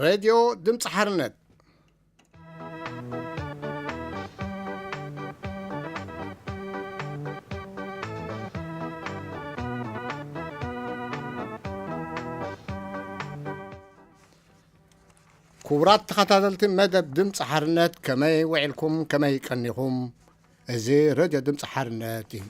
ሬድዮ ድምፂ ሓርነት። ክቡራት ተኸታተልቲ መደብ ድምፂ ሓርነት፣ ከመይ ውዒልኩም፣ ከመይ ቀኒኹም? እዚ ሬድዮ ድምፂ ሓርነት እዩ።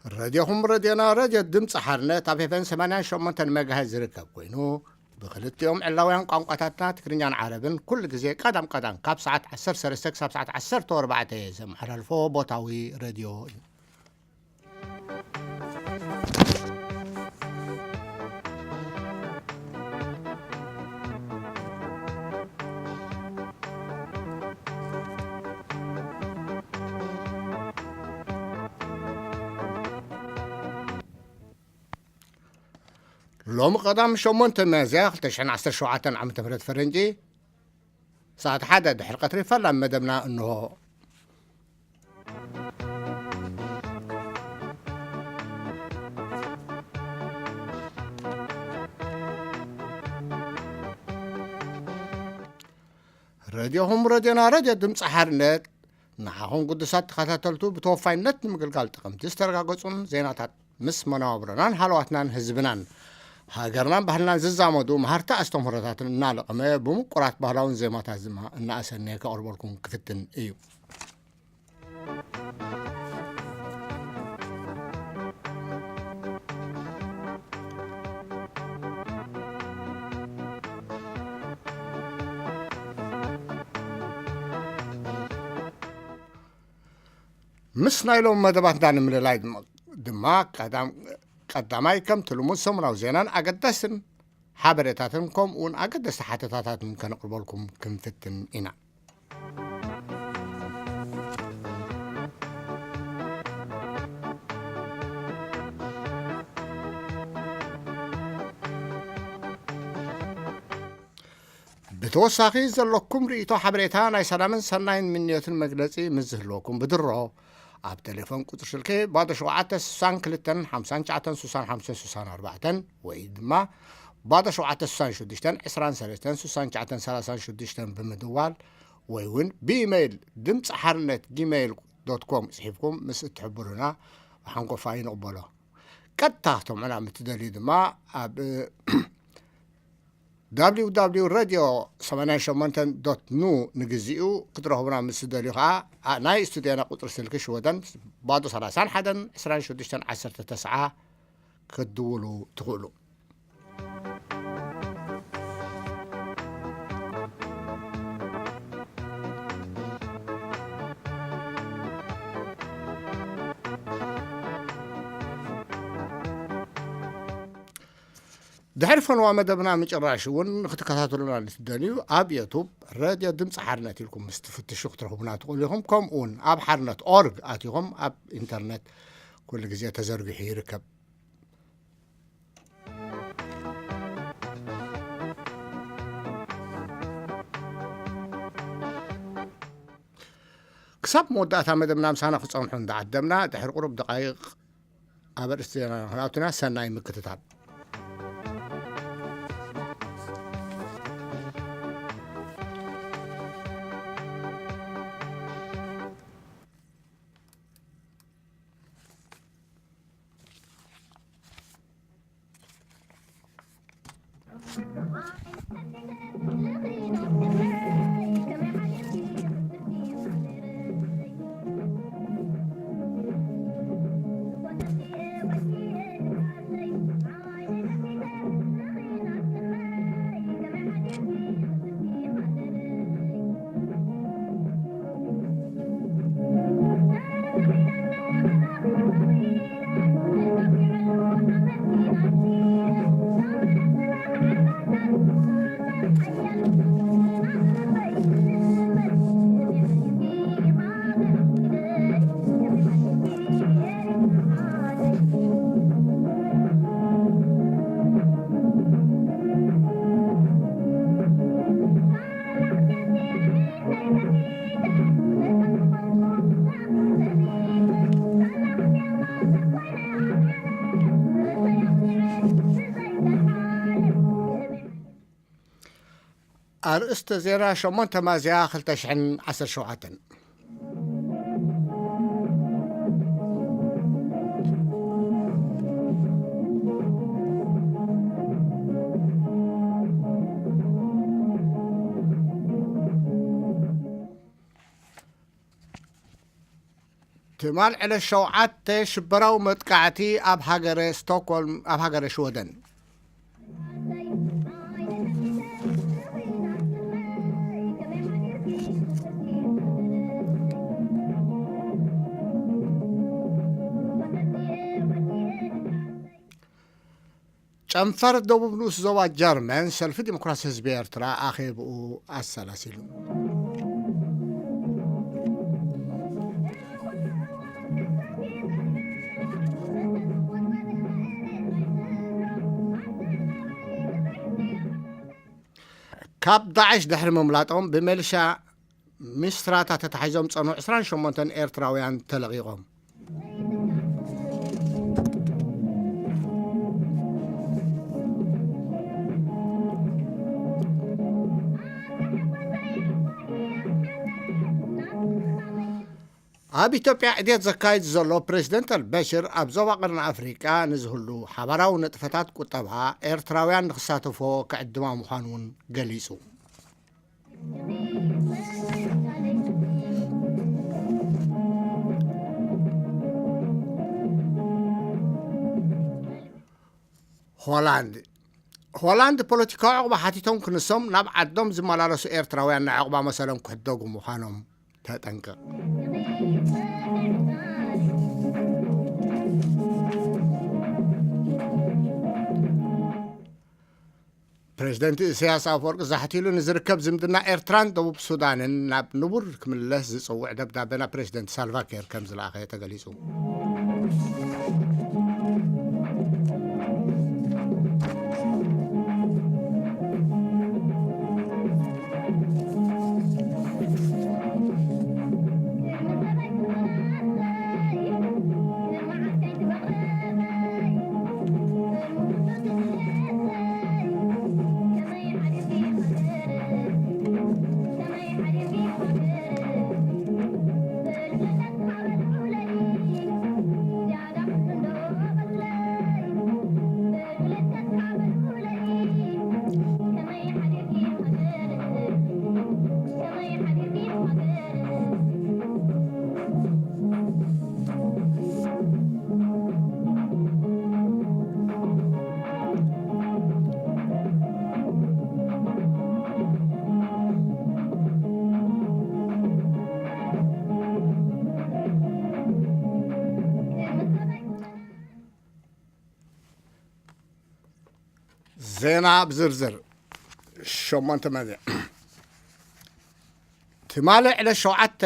ረድዮኹም፣ ረድዮና፣ ረድዮ ድምፂ ሓርነት ኣብ ኤፍ ኤም ሰማንያን ሸሞንተን ሜጋሄርዝ ዝርከብ ኮይኑ፣ ብክልቲኦም ዕላውያን ቋንቋታትና ትግርኛን ዓረብን ኩሉ ግዜ ቀዳም ቀዳም ካብ ሰዓት ዓሰርተ ሰለስተ ክሳብ ሰዓት ዓሰርተ ኣርባዕተ ዘመሓላልፎ ቦታዊ ረድዮ እዩ። ሎሚ ቀዳም ሸሞንተ ሚያዝያ ክልተ ሽሕን ዓሰርተ ሸውዓተን ዓመተ ምህረት ፈረንጂ፣ ሰዓት ሓደ ድሕሪ ቀትሪ ፈላም መደብና እንሆ። ረድዮኹም፣ ረድዮና፣ ረድዮ ድምፂ ሓርነት፣ ንዓኹም ግዱሳት ተኸታተልቱ ብተወፋይነት ንምግልጋል ጠቐምቲ ዝተረጋገፁን ዜናታት ምስ መነባብሮናን ሃለዋትናን ህዝብናን ሃገርናን ባህልናን ዝዛመዱ መሃርቲ ኣስተምህሮታትን እናለቐመ፣ ብምቁራት ባህላውን ዜማታት ድማ እናኣሰነየ ከቕርበልኩም ክፍትን እዩ። ምስ ናይ ሎም መደባትና ንምልላይ ድማ፣ ድማ ቀዳም-፣ ቀዳማይ ከምቲ ልሙድ ሰሙናዊ ዜናን ኣገዳስን ሓበሬታትን ከምኡ እውን ኣገደስቲ ሓተታታትን ከነቕርበልኩም ክንፍትን ኢና። ብተወሳኺ ዘለኩም ርእይቶ፣ ሓበሬታ፣ ናይ ሰላምን ሰናይን ምንዮትን መግለጺ ምስ ዝህልወኩም ብድሮ ኣብ ቴሌፎን ቁጽሪ ስልኪ ባዶ ሸውዓተ ስሳን ክልተን ሓምሳን ትሽዓተን ስሳን ሓምሳን ስሳን ኣርባዕተን ወይ ድማ ባዶ ሸውዓተ ስሳን ሽዱሽተን ዕስራን ሰለስተን ስሳን ትሽዓተን ሰላሳን ሽዱሽተን ብምድዋል ወይ እውን ብኢሜይል ድምፂ ሓርነት ጂሜይል ዶት ኮም ጽሒፍኩም ምስ እትሕብሩና ብሓንጎፋ ይንቕበሎ። ቀጥታ ክትሰምዑና ምስ እትደልዩ ድማ ኣብ ደብሊው ደብሊው ደብሊው ሬድዮ ሰማንያን ሸሞንተን ዶት ኑ ንግዚኡ ክትረኽቡና ምስ እትደልዩ ኸዓ፣ ኣ-፣ ናይ ስቱድዮና ቁጽሪ ስልኪ ሽወደን ባዶ ሰላሳን ሓደን ዕስራን ሽዱሽተን ዓሰርተ ተስዓ ክትድውሉ ትኽእሉ። ድሕሪ ፈነዋ መደብና ምጭራሽ እውን ንክትከታተሉና ንትደልዩ፣ ኣብ ዩቱብ ረድዮ ድምፂ ሓርነት ኢልኩም ምስ ትፍትሹ ክትረኽቡና ትኽእሉ ኢኹም። ከምኡ እውን ኣብ ሓርነት ኦርግ ኣቲኹም ኣብ ኢንተርነት ኩሉ ግዜ ተዘርጊሑ ይርከብ። ክሳብ መወዳእታ መደብና ምሳና ክጸንሑ እንዳዓደምና፣ ድሕሪ ቁሩብ ደቃይቕ ኣብ ኣርእስቲ ዜና ክንኣቱና፣ ሰናይ ምክትታል። ኣርእስተ ዜና ሸሞንተ ሚያዝያ ክልተ ሽሕን ዓሰርተ ሸውዓተን። ትማል ዕለት ሸውዓተ ሽበራዊ መጥቃዕቲ ኣብ ሃገረ ስቶክሆልም፣ ኣብ ሃገረ ሽወደን። ጨንፈር ደቡብ ንኡስ ዞባ ጀርመን ሰልፊ ዲሞክራሲ ህዝቢ ኤርትራ ኣኼብኡ ኣሰላሲሉ። ካብ ዳዕሽ ድሕሪ ምምላጦም ብመልሻ ሚስትራታ ተታሒዞም ጸንሑ ዕስራን ሸሞንተን ኤርትራውያን ተለቒቖም። ኣብ ኢትዮጵያ ዕድየት ዘካይድ ዘሎ ፕሬዝደንት ኣልበሽር ኣብ ዞባ ቀርኒ ኣፍሪቃ ንዝህሉ ሓባራዊ ንጥፈታት ቁጠባ ኤርትራውያን ንክሳተፎ ክዕድማ ምዃኑ እውን ገሊጹ። ሆላንድ ሆላንድ ፖለቲካዊ ዕቑባ ሓቲቶም ክንሶም ናብ ዓዶም ዝመላለሱ ኤርትራውያን ናይ ዕቑባ መሰሎም ክሕደጉ ምዃኖም ተጠንቅቕ። ፕሬዝደንት ኢሳያስ ኣፈወርቂ ዛሕቲሉ ንዝርከብ ዝምድና ኤርትራን ደቡብ ሱዳንን ናብ ንቡር ክምለስ ዝጽውዕ ደብዳበ ናብ ፕሬዝደንት ሳልቫኪር ከም ዝለኣኸ ተገሊጹ። ዜና ብዝርዝር። ሸሞንተ ሚያዝያ። ትማሊ ዕለት ሸውዓተ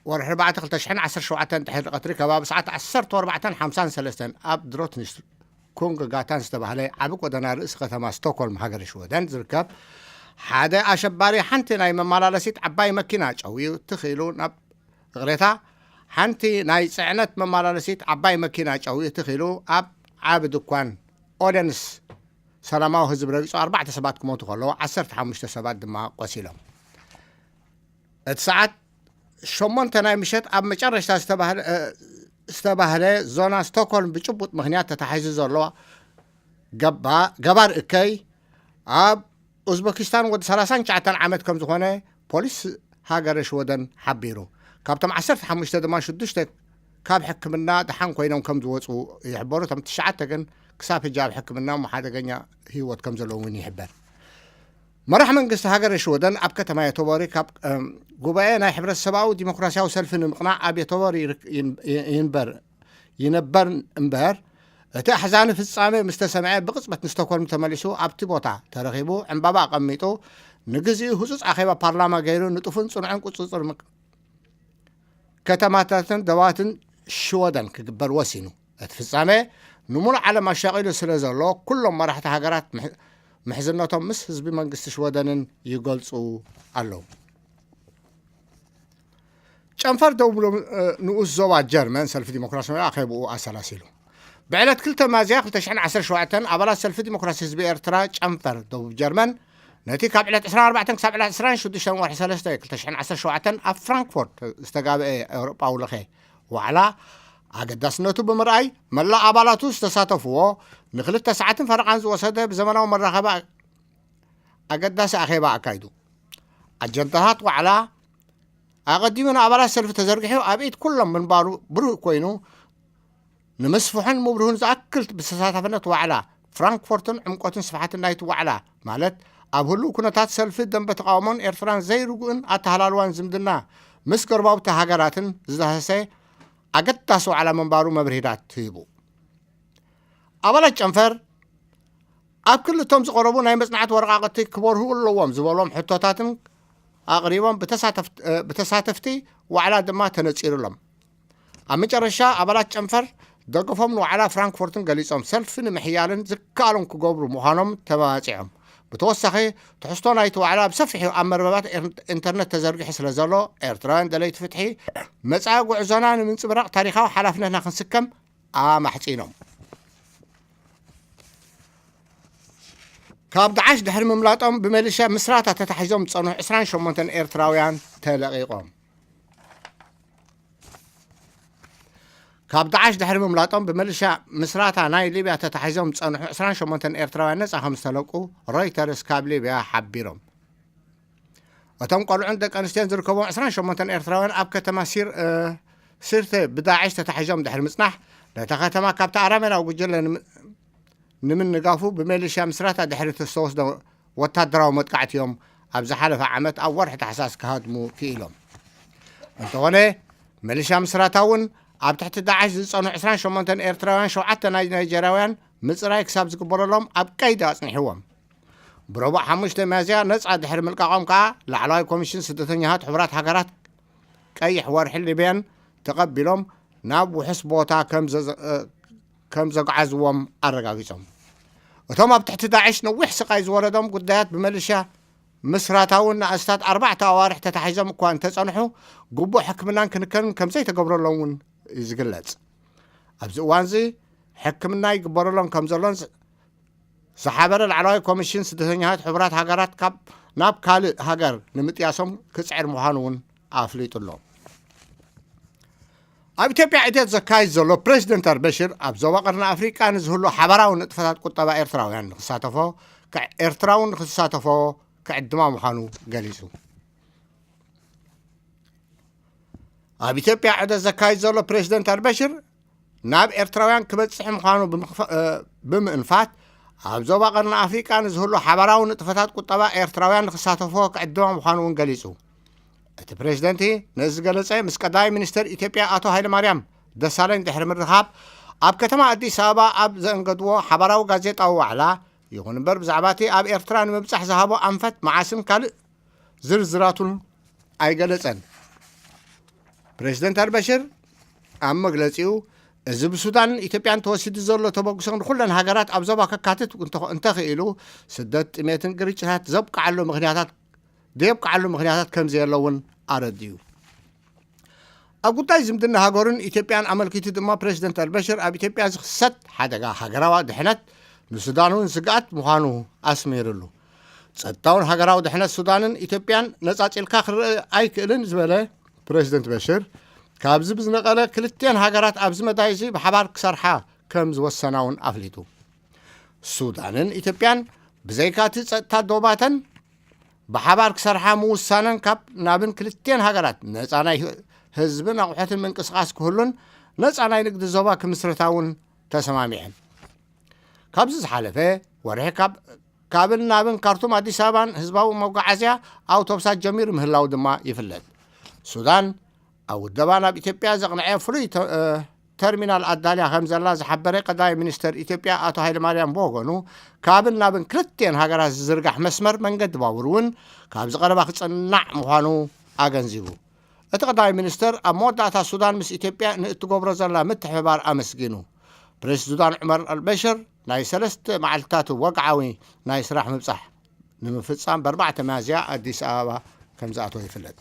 ወርሒ ኣርባዕተ ክልተ ሽሕን ዓሰርተ ሸውዓተን ድሕሪ ቀትሪ ከባቢ ሰዓት ዓሰርተ ኣርባዕተን ሓምሳን ሰለስተን ኣብ ድሮትንሽ ኩንግ ጋታን ዝተባህለ ዓቢ ጎደና ርእሲ ከተማ ስቶክሆልም ሃገረ ሽወደን ዝርከብ ሓደ ኣሸባሪ ሓንቲ ናይ መመላለሲት ዓባይ መኪና ጨውዩ ትኽ ኢሉ ናብ፣ ይቕሬታ፣ ሓንቲ ናይ ጽዕነት መመላለሲት ዓባይ መኪና ጨውዩ ትኽ ኢሉ ኣብ ዓቢ ድኳን ኦደንስ ሰላማዊ ህዝቢ ረጊጹ ኣርባዕተ ሰባት ክሞቱ ከለዉ ዓሰርተ ሓሙሽተ ሰባት ድማ ቆሲሎም። እቲ ሰዓት ሸሞንተ ናይ ምሸት ኣብ መጨረሽታ ዝተባህለ፣ እ፣ ዝተባህለ ዞና ስቶክሆልም ብጭቡጥ ምኽንያት ተታሒዙ ዘሎ ገባ-፣ ገባር እከይ ኣብ ኡዝበኪስታን ወዲ ሰላሳን ትሽዓተን ዓመት ከም ዝኾነ ፖሊስ ሃገረ ሽወደን ሓቢሩ። ካብቶም ዓሰርተ ሓሙሽተ ድማ ሽዱሽተ ካብ ሕክምና ደሓን ኮይኖም ከም ዝወፁ ይሕበሩ። እቶም ትሽዓተ ግን ክሳብ ሕጂ ኣብ ሕክምና እሞ ሓደገኛ ህይወት ከም ዘለዎም እውን ይሕበር። መራሕ መንግስቲ ሃገረ ሽወደን ኣብ ከተማ የቶቦሪ ካብ፣ እም፣ ጉባኤ ናይ ሕብረተሰባዊ ዲሞክራሲያዊ ሰልፊ ንምቕናዕ ኣብ የቶቦሪ ይርክ-፣ ይን-፣ ይንበር፣ ይነበር እምበር፣ እቲ ኣሕዛኒ ፍጻሜ ምስ ተሰምዐ ብቕጽበት ንስቶኮልም ተመሊሱ ኣብቲ ቦታ ተረኺቡ ዕምባባ ኣቐሚጡ ንግዚኡ ህጹጽ ኣኼባ ፓርላማ ገይሩ ንጡፍን ጽኑዕን ቁጽጽር ምክ-፣ ከተማታትን ደባትን ሽወደን ክግበር ወሲኑ። እቲ ፍጻሜ ንሙሉእ ዓለም ኣሻቒሉ ስለ ዘሎ፣ ኩሎም መራሕቲ ሃገራት ምሕ-፣ ምሕዝነቶም ምስ ህዝቢ መንግስቲ ሽወደንን ይገልጹ ኣለዉ። ጨንፈር ደቡብ ሎ-፣ እ፣ ንኡስ ዞባ ጀርመን ሰልፊ ዲሞክራሲ ኣኼብኡ ኣሰላሲሉ። ብዕለት ክልተ ሚያዝያ ክልተ ሽሕን ዓሰርተ ሸውዓተን ኣባላት ሰልፊ ዲሞክራሲ ህዝቢ ኤርትራ ጨንፈር ደቡብ ጀርመን ነቲ ካብ ዕለት ዕስራን ኣርባዕተን ክሳብ ዕለት ዕስራን ሽዱሽተን ወርሒ ሰለስተ ክልተ ሽሕን ዓሰርተ ሸውዓተን ኣብ ፍራንክፎርት ዝተጋብአ ኤውሮጳዊ ልኸ ዋዕላ ኣገዳስነቱ ብምርኣይ፣ መላእ ኣባላቱ ዝተሳተፍዎ ንክልተ ሰዓትን ፈረቓን ዝወሰደ ብዘመናዊ መራኸቢ ኣገዳሲ ኣኼባ ኣካይዱ። ኣጀንዳታት ዋዕላ ኣቐዲሙ ንኣባላት ሰልፊ ተዘርጊሑ ኣብ ኢድ ኩሎም ምንባሩ ብሩህ ኮይኑ፣ ንምስፍሑን ምብርሁን ዝኣክል ብተሳታፍነት ዋዕላ ፍራንክፎርትን ዕምቆትን ስፍሓትን ናይቲ ዋዕላ፣ ማለት ኣብ ህሉው ኩነታት ሰልፊ ደንበ ተቓውሞን ኤርትራን ዘይርጉእን ኣተሃላልዋን ዝምድና ምስ ጎረባብቲ ሃገራትን ዝዳህሰ ኣገዳሲ ዋዕላ ምንባሩ መብርሂታት ሂቡ። ኣባላት ጨንፈር ኣብ ክልቶም ዝቐረቡ ናይ መጽናዕቲ ወረቓቕቲ ክበርሁ ኣለዎም ዝበሎም ሕቶታትን ኣቕሪቦም ብተሳተፍት-፣ እ፣ ብተሳተፍቲ ዋዕላ ድማ ተነጺሩሎም። ኣብ መጨረሻ ኣባላት ጨንፈር ደገፎም ንዋዕላ ፍራንክፎርትን ገሊጾም ሰልፊ ንምሕያልን ዝከኣሎም ክገብሩ ምዃኖም ተመባጺዖም። ብተወሳኺ ትሕዝቶ ናይቲ ዋዕላ ብሰፊሑ ኣብ መርበባት ኤር-፣ ኢንተርነት ተዘርጊሑ ስለ ዘሎ ኤርትራውያን ደለይቲ ፍትሒ መጻኢ ጉዕዞና ንምንጽብራቕ ታሪኻዊ ሓላፍነትና ክንስከም ኣማሕጺኖም። ካብ ዳዕሽ ድሕሪ ምምላጦም ብመሊሻ ምስራታ ተታሒዞም ዝጸንሑ ዕስራን ሸሞንተን ኤርትራውያን ተለቒቖም። ካብ ዳዕሽ ድሕሪ ምምላጦም ብመሊሻ ምስራታ ናይ ሊብያ ተታሒዞም ዝጸንሑ ዕስራን ሸሞንተን ኤርትራውያን ነጻ ከም ዝተለቁ ሮይተርስ ካብ ሊብያ ሓቢሮም። እቶም ቆልዑን ደቂ ኣንስትዮን ዝርከቦም ዕስራን ሸሞንተን ኤርትራውያን ኣብ ከተማ ሲር-፣ እ፣ ሲርተ ብዳዕሽ ተታሒዞም ድሕሪ ምጽናሕ፣ ነታ ከተማ ካብቲ ኣረሜናዊ ጉጅለ ንም-፣ ንምንጋፉ ብመሊሻ ምስራታ ድሕሪ ዝተወስደ ወታደራዊ መጥቃዕቲ እዮም ኣብ ዝሓለፈ ዓመት ኣብ ወርሒ ታሕሳስ ክሃድሙ ክኢሎም። እንተኾነ፣ መሊሻ ምስራታ እውን ኣብ ትሕቲ ዳዕሽ ዝጸንሑ ዕስራን ሸሞንተን ኤርትራውያን፣ ሸውዓተ ናይ ናይጀርያውያን ምጽራይ ክሳብ ዝግበረሎም ኣብ ቀይዲ ኣጽኒሕዎም። ብረቡዕ ሓሙሽተ ሚያዝያ ነጻ ድሕሪ ምልቃቖም ከኣ ላዕለዋይ ኮሚሽን ስደተኛታት ሕቡራት ሃገራት ቀይሕ ወርሒ ሊብያን ተቐቢሎም ናብ ውሑስ ቦታ ከም ዘዘ-፣ እ፣ ከም ዘጓዓዝዎም ኣረጋጊጾም። እቶም ኣብ ትሕቲ ዳዕሽ ነዊሕ ስቓይ ዝወረዶም ጉዳያት ብመሊሻ ምስራታውን ንኣስታት ኣርባዕተ ኣዋርሕ ተታሒዞም እኳ እንተጸንሑ፣ ግቡእ ሕክምናን ክንከንን ከም ዘይተገብረሎም እውን እዩ ዝግለጽ። ኣብዚ እዋንዚ ሕክምና ይግበረሎም ከም ዘሎን ዝ-፣ ዝሓበረ ላዕለዋይ ኮሚሽን ስደተኛታት ሕቡራት ሃገራት ካብ፣ ናብ ካልእ ሃገር ንምጥያሶም ክጽዕር ምዃኑ እውን ኣፍሊጡ ኣሎ። ኣብ ኢትዮጵያ ዑደት ዘካይድ ዘሎ ፕሬዚደንት ኣልበሽር ኣብ ዞባ ቀርኒ ኣፍሪቃ ንዝህሉ ሓባራዊ ንጥፈታት ቁጠባ ኤርትራውያን ንክሳተፎ፣ ከ-፣ ኤርትራውን ንክሳተፎ ክዕድማ ምዃኑ ገሊጹ። ኣብ ኢትዮጵያ ዑደት ዘካይድ ዘሎ ፕሬዚደንት ኣልበሽር ናብ ኤርትራውያን ክበጽሕ ምዃኑ ብምኽፋ-፣ እ፣ ብምእንፋት፣ ኣብ ዞባ ቀርኒ ኣፍሪቃ ንዝህሉ ሓባራዊ ንጥፈታት ቁጠባ ኤርትራውያን ንክሳተፍዎ ክዕድማ ምዃኑ እውን ገሊጹ። እቲ ፕሬዚደንቲ ነዚ ዝገለጸ ምስ ቀዳማይ ሚኒስተር ኢትዮጵያ ኣቶ ሃይለማርያም ደሳለኝ ድሕሪ ምርኻብ ኣብ ከተማ ኣዲስ ኣበባ ኣብ ዘእንገድዎ ሓባራዊ ጋዜጣዊ ዋዕላ፣ ይኹን እምበር ብዛዕባ እቲ ኣብ ኤርትራ ንምብጻሕ ዝሃቦ ኣንፈት መዓስን ካልእ ዝርዝራቱን ኣይገለጸን። ፕሬዚደንት ኣልበሽር ኣብ መግለጺኡ፣ እዚ ብሱዳንን ኢትዮጵያን ተወሲዱ ዘሎ ተበግሶ ንኹለን ሃገራት ኣብ ዞባ ከካትት እንተ-፣ እንተኽኢሉ፣ ስደት፣ ጥሜትን ግርጭታት ዘብቅዓሉ ምኽንያታት፣ ዘየብቅዓሉ ምኽንያታት ከም ዘየለ እውን ኣረዲኡ። ኣብ ጉዳይ ዝምድና ሃገሩን ኢትዮጵያን ኣመልኪቱ ድማ ፕሬዚደንት ኣልበሽር ኣብ ኢትዮጵያ ዝኽሰት ሓደጋ ሃገራዊ ድሕነት ንሱዳን እውን ስግኣት ምዃኑ ኣስሚሩሉ። ጸጥታውን ሃገራዊ ድሕነት ሱዳንን ኢትዮጵያን ነጻጺልካ ክረአ ኣይክእልን ዝበለ ፕሬዚደንት በሽር፣ ካብዚ ብዝነቐለ ክልቲኤን ሃገራት ኣብዚ መዳይ እዚ ብሓባር ክሰርሓ ከም ዝወሰና እውን ኣፍሊጡ። ሱዳንን ኢትዮጵያን ብዘይካቲ ጸጥታ ዶባተን ብሓባር ክሰርሓ ምውሳነን ካብ ናብን ክልቲኤን ሃገራት ነጻ ናይ ህዝብን ኣቑሑትን ምንቅስቓስ ክህሉን ነጻ ናይ ንግዲ ዞባ ክምስረታ እውን ተሰማሚዐን። ካብዚ ዝሓለፈ ወርሒ ካብ፣ ካብን ናብን ካርቱም ኣዲስ ኣበባን ህዝባዊ መጓዓዝያ ኣውቶቡሳት ጀሚሩ ምህላው ድማ ይፍለጥ። ሱዳን ኣብ ውደባ ናብ ኢትዮጵያ ዘቕንዐ ፍሉይ ተ-፣ እ፣ ተርሚናል ኣዳልያ ከም ዘላ ዝሓበረ ቀዳማይ ሚኒስተር ኢትዮጵያ ኣቶ ሃይለማርያም ብወገኑ፣ ካብን ናብን ክልቲኤን ሃገራት ዝዝርጋሕ መስመር መንገዲ ባቡር እውን ካብዚ ቀረባ ክጽናዕ ምዃኑ ኣገንዚቡ። እቲ ቀዳማይ ሚኒስተር ኣብ መወዳእታ ሱዳን ምስ ኢትዮጵያ ንእትገብሮ ዘላ ምትሕብባር ኣመስጊኑ። ፕሬዚዳንት ዑመር ኣልበሽር ናይ ሰለስተ መዓልትታት ወግዓዊ ናይ ስራሕ ምብጻሕ ንምፍጻም ብኣርባዕተ ሚያዝያ ኣዲስ ኣበባ ከም ዝኣተወ ይፍለጥ።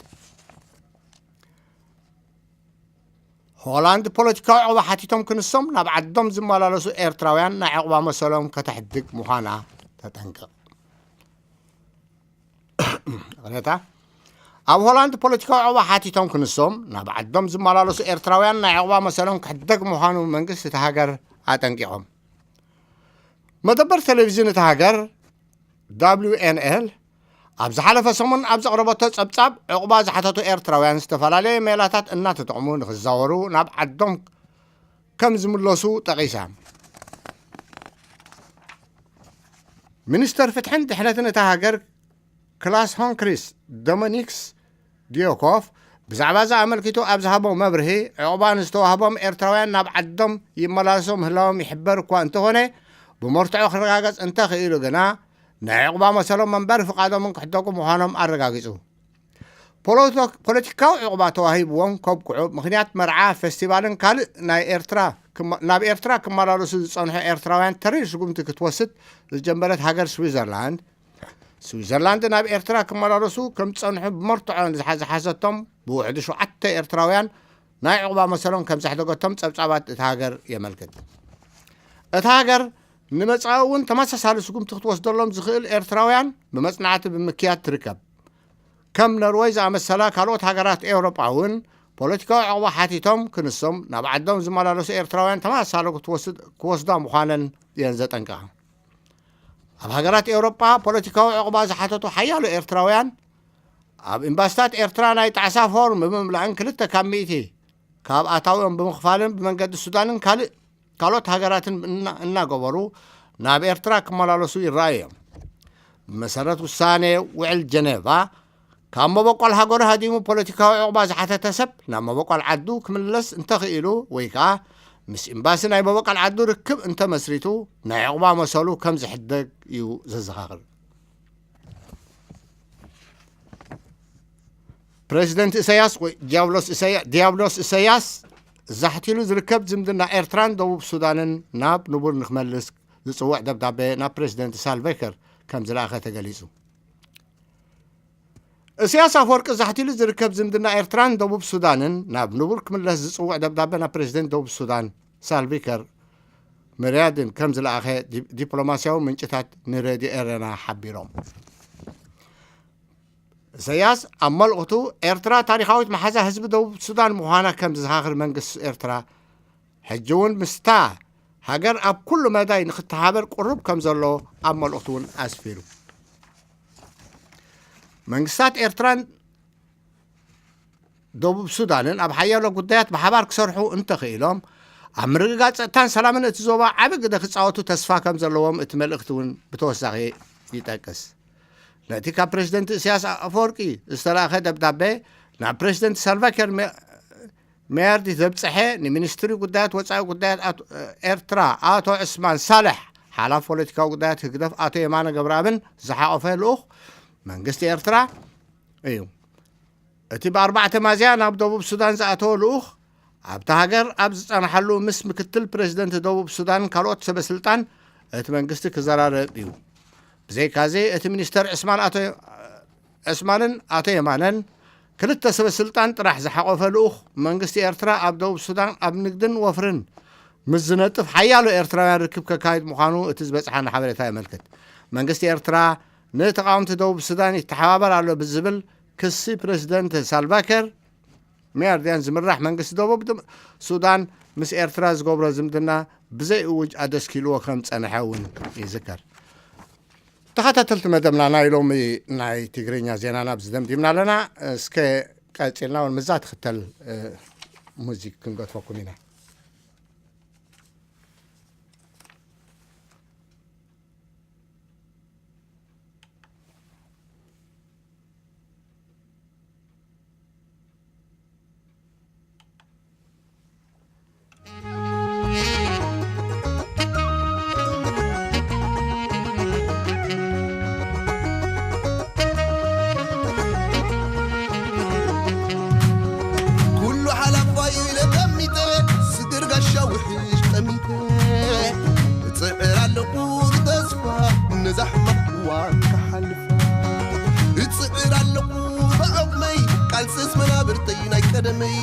ሆላንድ ፖለቲካዊ ዕቑባ ሓቲቶም ክንሶም ናብ ዓዶም ዝመላለሱ ኤርትራውያን ናይ ዕቑባ መሰሎም ከተሕድግ ምዃና ተጠንቅቕ። ይቕሬታ፣ ኣብ ሆላንድ ፖለቲካዊ ዕቑባ ሓቲቶም ክንሶም ናብ ዓዶም ዝመላለሱ ኤርትራውያን ናይ ዕቑባ መሰሎም ክሕደግ ምዃኑ መንግስቲ እቲ ሃገር ኣጠንቂቖም። መደበር ቴሌቪዥን እቲ ሃገር፣ ደብሊው ኤን ኤል፣ ኣብ ዝሓለፈ ሰሙን ኣብ ዘቕረበቶ ጸብጻብ፣ ዕቑባ ዝሓተቱ ኤርትራውያን ዝተፈላለየ ሜላታት እናተጠቕሙ ንኽዛወሩ ናብ ዓዶም ከም ዝምለሱ ጠቒሳ። ሚኒስተር ፍትሕን ድሕነትን እታ ሃገር ክላስ ሆንክሪስ ዶሚኒክስ ዲዮኮፍ ብዛዕባ እዚ ኣመልኪቱ ኣብ ዝሃቦ መብርሂ፣ ዕቑባ ንዝተዋህቦም ኤርትራውያን ናብ ዓዶም ይመላለሱ ምህላዎም ይሕበር እኳ እንተኾነ፣ ብመርትዖ ክረጋገጽ እንተኽኢሉ ግና፣ ናይ ዕቑባ መሰሎም መንበሪ ፍቓዶምን ክሕደጉ ምዃኖም ኣረጋጊጹ። ፖለቶ-፣ ፖለቲካዊ ዕቑባ ተዋሂብዎም ከብቅዑ ምኽንያት መርዓ፣ ፌስቲቫልን ካልእ ናይ ኤርትራ ክመ-፣ ናብ ኤርትራ ክመላለሱ ዝጸንሑ ኤርትራውያን ተሪር ስጉምቲ ክትወስድ ዝጀመረት ሃገር ስዊዘርላንድ፣ ስዊዘርላንድ ናብ ኤርትራ ክመላለሱ ከም ዝጸንሑ ብመርትዖ ንዝሓ-፣ ዝሓዘቶም ብውሕዱ ሸውዓተ ኤርትራውያን ናይ ዕቑባ መሰሎም ከም ዘሕደገቶም ጸብጻባት እታ ሃገር የመልክት። እታ ሃገር ንመጻኢ እውን ተመሳሳሊ ስጉምቲ ክትወስደሎም ዝኽእል ኤርትራውያን ብመጽናዕቲ ብምክያድ ትርከብ። ከም ኖርወይ ዝኣመሰላ ካልኦት ሃገራት ኤውሮጳ እውን ፖለቲካዊ ዕቑባ ሓቲቶም ክንሶም ናብ ዓዶም ዝመላለሱ ኤርትራውያን ተመሳሳሊ ክትወስድ-፣ ክወስዳ ምዃነን እየን ዘጠንቅቓ። ኣብ ሃገራት ኤውሮጳ ፖለቲካዊ ዕቑባ ዝሓተቱ ሓያሎ ኤርትራውያን ኣብ ኤምባሲታት ኤርትራ ናይ ጣዕሳ ፎርም ብምምላእን ክልተ ካብ ሚእቲ ካብ ኣታዊኦም ብምኽፋልን ብመንገዲ ሱዳንን ካልእ፣ ካልኦት ሃገራትን እና-፣ እናገበሩ ናብ ኤርትራ ክመላለሱ ይረኣዩ እዮም። ብመሰረት ውሳኔ ውዕል ጀኔቫ፣ ካብ መበቆል ሃገሩ ሃዲሙ ፖለቲካዊ ዕቑባ ዝሓተተ ሰብ ናብ መበቆል ዓዱ ክምለስ እንተኽኢሉ ወይ ከኣ ምስ ኤምባሲ ናይ መበቆል ዓዱ ርክብ እንተመስሪቱ ናይ ዕቑባ መሰሉ ከም ዝሕደግ እዩ ዘዘኻኽር። ፕሬዚደንት ኢሳያስ ወይ ዲያብሎስ ኢሳያ-፣ ዲያብሎስ ኢሳያስ ዛሕቲሉ ዝርከብ ዝምድና ኤርትራን ደቡብ ሱዳንን ናብ ንቡር ንክመልስ ዝጽውዕ ደብዳቤ ናብ ፕሬዚደንት ሳልቫኪር ከም ዝለኣኸ ተገሊጹ። ኢሳያስ ኣፈወርቂ ዛሕቲሉ ዝርከብ ዝምድና ኤርትራን ደቡብ ሱዳንን ናብ ንቡር ክምለስ ዝጽውዕ ደብዳቤ ናብ ፕሬዚደንት ደቡብ ሱዳን ሳልቫኪር መያርዲት ከም ዝለኣኸ ዲ-፣ ዲፕሎማስያዊ ምንጭታት ንሬድዮ ኤረና ሓቢሮም። ኢሳያስ ኣብ መልእኽቱ፣ ኤርትራ ታሪኻዊት መሓዛ ህዝቢ ደቡብ ሱዳን ምዃና ከም ዝዘኻኽር መንግስቲ ኤርትራ፣ ሕጂ እውን ምስታ ሃገር ኣብ ኩሉ መዳይ ንክተሓባበር ቅሩብ ከም ዘሎ ኣብ መልእኽቱ እውን ኣስፊሩ። መንግስታት ኤርትራን ደቡብ ሱዳንን ኣብ ሓያሎ ጉዳያት ብሓባር ክሰርሑ እንተኽኢሎም፣ ኣብ ምርግጋጽ ጸጥታን ሰላምን እቲ ዞባ ዓቢ ግደ ክጻወቱ ተስፋ ከም ዘለዎም እቲ መልእኽቲ እውን ብተወሳኺ ይጠቅስ። ነቲ ካብ ፕሬዚደንት ኢሳያስ ኣፈወርቂ ዝተላእኸ ደብዳቤ ናብ ፕሬዚደንት ሳልቫኪር መ-፣ መያርዲት ዘብጽሐ፣ ንሚኒስትሪ ጉዳያት ወጻኢ ጉዳያት ኣቶ-፣ ኤርትራ ኣቶ ዕስማን ሳልሕ፣ ሓላፊ ፖለቲካዊ ጉዳያት ህግደፍ ኣቶ የማነ ገብረኣብን ዝሓቖፈ ልኡኽ መንግስቲ ኤርትራ እዩ። እቲ ብኣርባዕተ ሚያዝያ ናብ ደቡብ ሱዳን ዝኣተወ ልኡኽ፣ ኣብታ ሃገር ኣብ ዝጸንሓሉ ምስ ምክትል ፕሬዚደንት ደቡብ ሱዳን ካልኦት ሰበ ስልጣን እቲ መንግስቲ ክዘራረብ እዩ። ብዘይካዚ፣ እቲ ሚኒስተር ዕስማን ኣቶ-፣ ዕስማንን ኣቶ የማነን ክልተ ሰበ ስልጣን ጥራሕ ዝሓቖፈ ልኡኽ መንግስቲ ኤርትራ ኣብ ደቡብ ሱዳን ኣብ ንግድን ወፍርን ምስ ዝነጥፍ ሓያሎ ኤርትራውያን ርክብ ከካይድ ምዃኑ እቲ ዝበጽሓና ሓበሬታ የመልክት። መንግስቲ ኤርትራ ንተቓወምቲ ደቡብ ሱዳን ይተሓባበር ኣሎ ብዝብል ክሲ ፕሬዚደንት ሳልቫኪር መያርዲት ዝምራሕ መንግስቲ ደቡብ ድ-፣ ሱዳን ምስ ኤርትራ ዝገብሮ ዝምድና ብዘይ እውጅ ኣደስኪልዎ ከም ጸንሐ እውን ይዝከር። ተኸታተልቲ መደብና ናይ ሎሚ ናይ ትግርኛ ዜናና ኣብዚ ደምዲምና ኣለና። እስከ ቀጺልና እውን ምዛ ትኽተል፣ እ፣ ሙዚክ ክንገድፈኩም ኢና። ኩሉ ሓላፋይ ኢለ ጠሚተ፣ ስግር ጋሻ ውሕሽ ጠሚተ፣ እጽዕር ኣለኹ ብተስፋ ነዛ ሕማቕ እዋን ክሓልፋ። እጽዕር ኣለኹ ብዓቕመይ፣ ቃልስስ መናብርተይ ናይ ቀደመይ።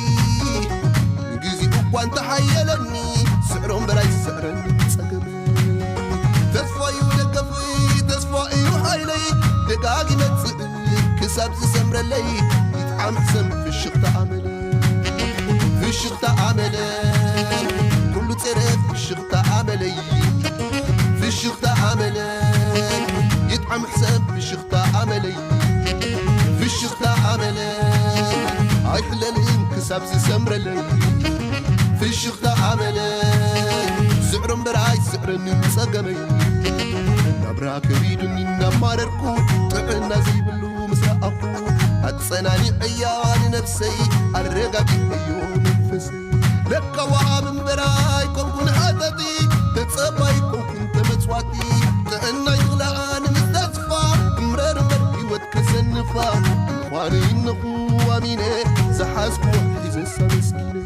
ግዜኡ እኳ እንተሓየለኒ፣ ስዕሮም በላይ ዝስዕረኒ ጸገመይ። ተስፋ እዩ ደገፈይ፣ ተስፋ እዩ ሓይለይ፣ ደጋጊመ እጽዕር ክሳብ ዝሰምረለይ ይጥዓም ሕሰም ፍሽኽታ ኣመለ ፍሽኽታ ኣመለ ኩሉ ጸረ ፍሽኽታ ኣመለይ ፍሽኽታ ኣመለ ይጥዓም ሕሰም ፍሽኽታ ኣመለይ ፍሽኽታ ኣመለ ኣይሕለልን ክሳብ ዝሰምረለይ ፍሽኽታ ኣመለ ስዕሮ እምበር ኣይስዕረንን ጸገመይ ናብራ ከቢዱኒ እናማረርኩ ጥዕና ዘይብሉ ምስ ረኣኹ ኣጸናኒዐያ ንነፍሰይ ኣረጋጊዐዮ መንፈሰይ ለካ ወሃብ እምበር ኣይኮንኩን ሃጠጢ ተጸባይ ኮንኩን ተመጽዋቲ ጥዕናይ ዝኽልኣ ንምስተስፋ እምረር እምበር ህይወት ከሰንፋ ምዃኑ ይነኹ ኣሚነ ዝሓዝኩ ሒዘሳ መስኪነ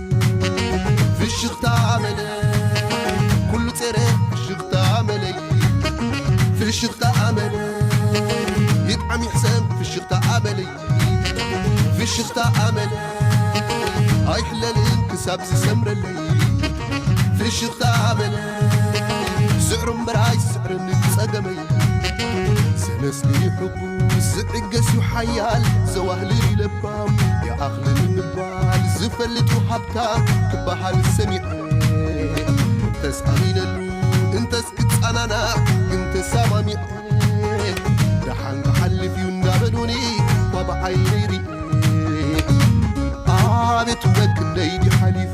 ፍሽኽታ ኣመለ ኩሉ ጸረ ፍሽኽታ ኣመለይ ፍሽኽታ ኣመለ ይጥዓም ይሕሰም ፍሽኽታ ኣመለይ ፍሽኽታ ኣመለ ኣይሕለልን ክሳብ ዝሰምረለይ ፍሽኽታ ኣመለ ስዕሩ እምበር ኣይስዕረንን ጸገመይ ዘመስግን እዩ ሕጉስ ዝዕገስ እዩ ሓያል ዘዋህልል እዩ ለባም ይኣኽልን ምባል ዝፈልጥ እዩ ሃብታም ክበሃል ሰሚዐ እንተስ ኣሚነሉ እንተስ ክጸናናዕ ግን ተሰማሚዐ ደሓን ክሓልፍ እዩ እንዳበሉኒ እኳ ብዓይነይ ርኢ ኣቤት ውበት ክንደይ ድዩ ሓሊፉ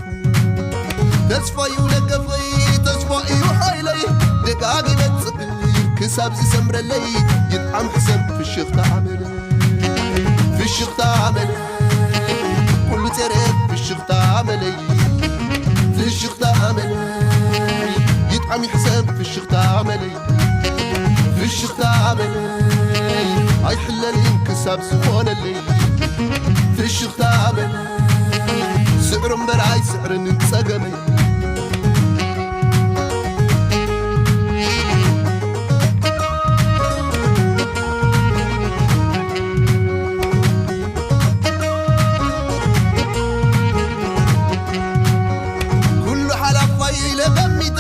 ተስፋ እዩ ደገፈይ ተስፋ እዩ ሓይለይ ደጋጊመ ጽብር ክሳብ ዝሰምረለይ ይጥዓም ሕሰም ፍሽኽታ ኣመለ ፍሽኽታ ኣመለ ኩሉ ጸረ ፍሽኽታ ኣመለይ ፍሽኽታ ኣመለ ይጥዓም ይሕሰም ፍሽኽታ ኣመለይ ፍሽኽታ ኣመለይ ኣይሕለልን ክሳብ ዝኾነለይ ፍሽኽታ ኣመለይ ስዕሩ እምበር ኣይስዕርን ጸገመይ ኩሉ ሓላፋይ ኢለ ቀሚጠ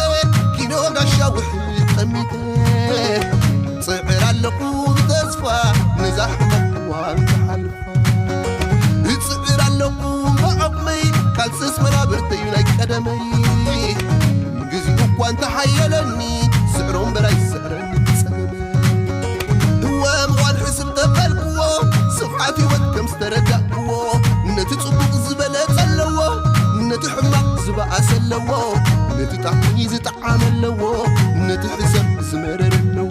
ኪኖ ጋሻ ውሕድ ቀሚጠ ጽዕር ኣለኹ ብተስፋ ነዛ ሕማቕ እዋን ክሓልፋ እጽዕር ኣለኹ ብዓቕመይ ካልስስ መናብርተይ ናይ ቀደመይ ግዜኡ እኳ እንተሓየለኒ ስዕሮ እምበር ኣይስዕረኒ ጸገመ እወ ምዃን ሕስብ ተበልክዎ ስፍሓት ህይወት ከም ዝተረዳእክዎ ነቲ ጽቡቕ ዝበለጸ ኣለዎ ነቲ ሕማቕ ዝበኣሰ ኣለዎ ነቲ ጣዕሚ ዝጠዓመ ኣለዎ ነቲ ሕሰም ዝመረረ ኣለዎ